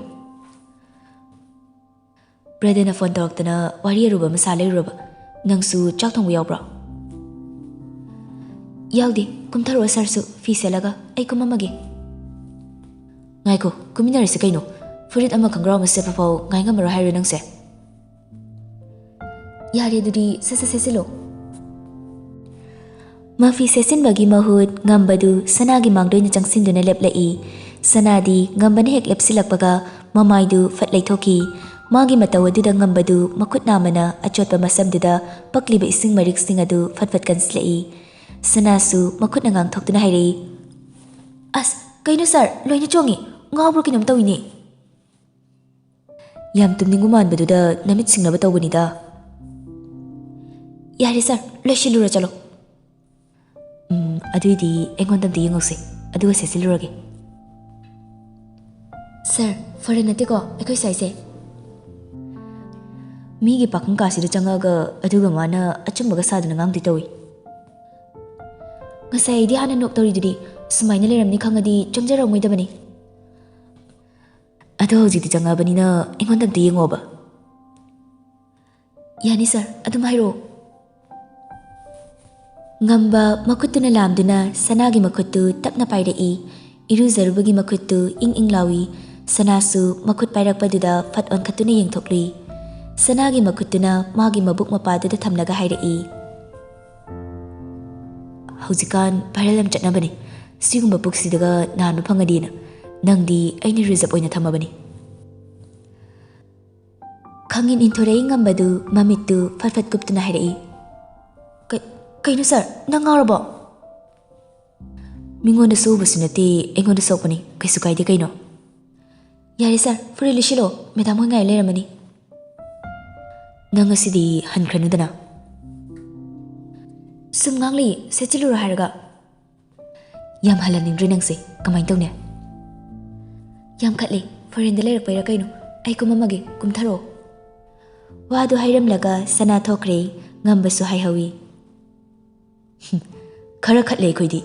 Brotherꯅ phone ꯇꯧꯔꯛꯇꯅ ꯋꯥꯔꯤ ꯑꯔꯨꯕ ꯑꯃ ꯁꯥ ꯂꯩꯔꯨꯔꯕ꯫ "ꯅꯪꯁꯨ ꯆꯥꯛ ꯊꯣꯡꯕ ꯌꯥꯎꯕ꯭ꯔꯣ?" ꯌꯥꯎꯗꯦ, ꯀꯨꯝꯊꯔꯛꯑꯣ ꯁꯥꯔꯁꯨ, ꯐꯤ ꯁꯦꯠꯂꯒ ꯑꯩ ꯀꯨꯝꯃꯝꯃꯒꯦ꯫ ꯉꯥꯏꯈꯣ, ꯀꯨꯝꯃꯤꯟꯅꯔꯁꯤ ꯀꯩꯅꯣ꯫ ꯐꯨꯔꯤꯠ ꯑꯃ ꯈꯪꯒ꯭ꯔꯥꯎ ꯑꯃ ꯁꯦꯠꯄ ꯐꯥꯎ ꯉꯥꯏ ꯉꯝꯃꯔꯣꯏ ꯍꯥꯏꯔꯣ ꯅꯪꯁꯦ? ꯌꯥꯔꯦ, ꯑꯗꯨꯗꯤ ꯁꯠ ꯁꯠ ꯁꯦꯠꯆꯤꯜꯂꯣ꯫ ꯃꯐꯤ ꯁꯦꯠꯆꯤꯟꯕꯒꯤ ꯃꯍꯨꯠ ꯉꯝꯕꯗꯨ ꯁꯅꯥꯒꯤ ꯃꯥꯡꯗ ꯑꯣꯏꯅ ꯆꯪꯁꯤꯟꯗꯨꯅ ꯂꯦꯞꯂꯛꯏ꯫ ꯁꯅꯥꯗꯤ ꯉꯝꯕꯅ ꯍꯦꯛ ꯂꯦꯞꯁꯤꯜꯂꯛꯄꯒ ꯃꯃꯥꯏꯗꯨ ꯐꯠ ꯂꯩꯊꯣꯛꯈꯤ꯫ ꯃꯥꯒꯤ ꯃꯇꯧ ꯑꯗꯨꯗ ꯉꯝꯕꯗꯨ ꯃꯈꯨꯠ ꯅꯥꯝꯃꯅ ꯑꯆꯣꯠꯄ ꯃꯁꯝꯗꯨꯗ ꯄꯛꯂꯤꯕ ꯏꯁꯤꯡ ꯃꯔꯤꯛꯁꯤꯡ ꯑꯗꯨ ꯐꯠ ꯐꯠ ꯀꯟꯁꯤꯜꯂꯛꯏ꯫ ꯁꯅꯥꯁꯨ ꯃꯈꯨꯠꯅ ꯉꯥꯡꯊꯣꯛꯇꯨꯅ ꯍꯥꯏꯔꯛꯏ, "ꯑꯁ, ꯀꯩꯅꯣ ꯁꯥꯔ, ꯂꯣꯏꯅ ꯆꯣꯡꯉꯤ, ꯉꯥꯎꯕ꯭ꯔꯥ ꯀꯩꯅꯣꯝ ꯇꯧꯏꯅꯦ"꯫ "ꯌꯥꯝ ꯇꯨꯝꯅꯤꯡꯕ ꯃꯥꯟꯕꯗꯨꯗ ꯅꯃꯤꯠ ꯁꯤꯡꯅꯕ ꯇꯧꯕꯅꯤꯗ"꯫ "ꯌꯥꯔꯦ ꯁꯥꯔ, ꯂꯣꯏꯁꯤꯜꯂꯨꯔꯣ ꯆꯠꯂꯣ"꯫ "ꯎꯝ, ꯑꯗꯨꯏꯗꯤ ꯑꯩꯉꯣꯟꯗ ꯑꯝꯇ ꯌꯦꯡꯉꯧꯁꯦ, ꯑꯗꯨꯒ ꯁꯦꯠꯆꯤꯜꯂꯨꯔꯒꯦ"꯫ "ꯁꯥꯔ, ꯐꯣꯔꯦꯟ ꯅꯠꯇꯦꯀꯣ ꯑꯩꯈꯣꯏ ꯁ꯭ꯋꯥꯏꯁꯦ"꯫ ꯃꯤꯒꯤ ꯄꯥꯈꯪ ꯀꯥꯁꯤꯗ ꯆꯪꯉꯛꯑꯒ ꯑꯗꯨꯒ ꯃꯥꯅ ꯑꯆꯨꯝꯕꯒ ꯁꯥꯗꯅ ꯉꯥꯡꯗꯣꯏ ꯇꯧꯏ꯫ "ꯉꯁꯥꯏ ꯑꯩꯗꯤ ꯍꯥꯟꯅ ꯅꯣꯛ ꯇꯧꯔꯤꯗꯨꯗꯤ, ꯁꯨꯃꯥꯏꯅ ꯂꯩꯔꯝꯅꯤ ꯈꯪꯉꯗꯤ ꯆꯪꯖꯔꯝꯃꯣꯏꯗꯕꯅꯤ"꯫ "ꯑꯗꯣ ꯍꯧꯖꯤꯛꯇꯤ ꯆꯪꯉꯛꯑꯕꯅꯤꯅ ꯑꯩꯉꯣꯟꯗ ꯑꯝꯇ ꯌꯦꯡꯉꯣꯕ"꯫ "ꯌꯥꯅꯤ ꯁꯥꯔ, ꯑꯗꯨꯝ ꯍꯥꯏꯔꯛꯑꯣ"꯫ ꯉꯝꯕ ꯃꯈꯨꯠꯇꯨꯅ ꯂꯥꯝꯗꯨꯅ ꯁꯅꯥꯒꯤ ꯃꯈꯨꯠꯇꯨ ꯇꯞꯅ ꯄꯥꯏꯔꯛꯏ꯫ ꯏꯔꯨꯖꯔꯨꯕꯒꯤ ꯃꯈꯨꯠꯇꯨ ꯏꯪ ꯏꯪ ꯂꯥꯎꯏ꯫ ꯁꯅꯥꯁꯨ ꯃꯈꯨꯠ ꯄꯥꯏꯔꯛꯄꯗꯨꯗ ꯐꯠ ꯑꯣꯟꯈꯠꯇꯨꯅ ꯌꯦꯡꯊꯣꯛꯂꯨꯏ꯫ ꯁꯅꯥꯒꯤ ꯃꯈꯨꯠꯇꯨꯅ ꯃꯥꯒꯤ ꯃꯕꯨꯛ ꯃꯄꯥꯗꯨꯗ ꯊꯝꯂꯒ ꯍꯥꯏꯔꯛꯏ, "ꯍꯧꯖꯤꯛꯀꯥꯟ ꯚꯥꯏꯔꯦꯜ ꯌꯥꯝ ꯆꯠꯅꯕꯅꯤ, ꯁꯤꯒꯨꯝꯕ ꯄꯨꯛꯁꯤꯗꯒ ꯅꯥꯟꯕ ꯐꯪꯉꯗꯤꯅ꯫ ꯅꯪꯗꯤ ꯑꯩꯅ ꯔꯤꯖꯔꯕ ꯑꯣꯏꯅ ꯊꯝꯃꯕꯅꯤ"꯫ ꯈꯪꯏꯟ ꯏꯟꯊꯣꯔꯛꯏ ꯉꯝꯕꯗꯨ ꯃꯃꯤꯠꯇꯨ ꯐꯠ ꯐꯠ ꯀꯨꯞꯇꯨꯅ ꯍꯥꯏꯔꯛꯏ, "ꯀ-, ꯀꯩꯅꯣ ꯁꯥꯔ, ꯅꯪ ꯉꯥꯎꯔꯕꯣ?" "ꯃꯤꯉꯣꯟꯗ ꯁꯣꯛꯎꯕꯁꯨ ꯅꯠꯇꯦ, ꯑꯩꯉꯣꯟꯗ ꯁꯣꯛꯄꯅꯤ, ꯀꯩꯁꯨ ꯀꯥꯏꯗꯦ ꯀꯩꯅꯣ"꯫ "ꯌꯥꯔꯦ ꯁꯥꯔ, ꯐꯨꯔꯤꯠ ꯂꯤꯠꯁꯤꯜꯂꯣ, ꯃꯦꯗꯥꯝ ꯍꯣꯏ ꯉꯥꯏ ꯂꯩꯔꯝꯃꯅꯤ"꯫ "ꯅꯪ ꯉꯁꯤꯗꯤ ꯍꯟꯈ꯭ꯔꯅꯨꯗꯅ"꯫ "ꯁꯨꯝ ꯉꯥꯡꯂꯤ, ꯁꯦꯠꯆꯤꯜꯂꯨꯔꯣ ꯍꯥꯏꯔꯒ"꯫ "ꯌꯥꯝ ꯍꯜꯍꯟꯅꯤꯡꯗ꯭ꯔꯦ ꯅꯪꯁꯦ, ꯀꯃꯥꯏꯅ ꯇꯧꯅꯤ?" "ꯌꯥꯝ ꯈꯠꯂꯦ, ꯐꯣꯔꯦꯟꯗ ꯂꯩꯔꯛꯄꯩꯔꯥ ꯀꯩꯅꯣ, ꯑꯩ ꯀꯨꯝꯃꯝꯃꯒꯦ, ꯀꯨꯝꯊꯔꯛꯑꯣ"꯫ ꯋꯥꯗꯨ ꯍꯥꯏꯔꯝꯂꯒ ꯁꯅꯥ ꯊꯣꯛꯈ꯭ꯔꯦ꯫ ꯉꯝꯕꯁꯨ ꯍꯥꯏꯍꯧꯏ, "ꯈꯔ ꯈꯠꯂꯦ ꯑꯩꯈꯣꯏꯗꯤ,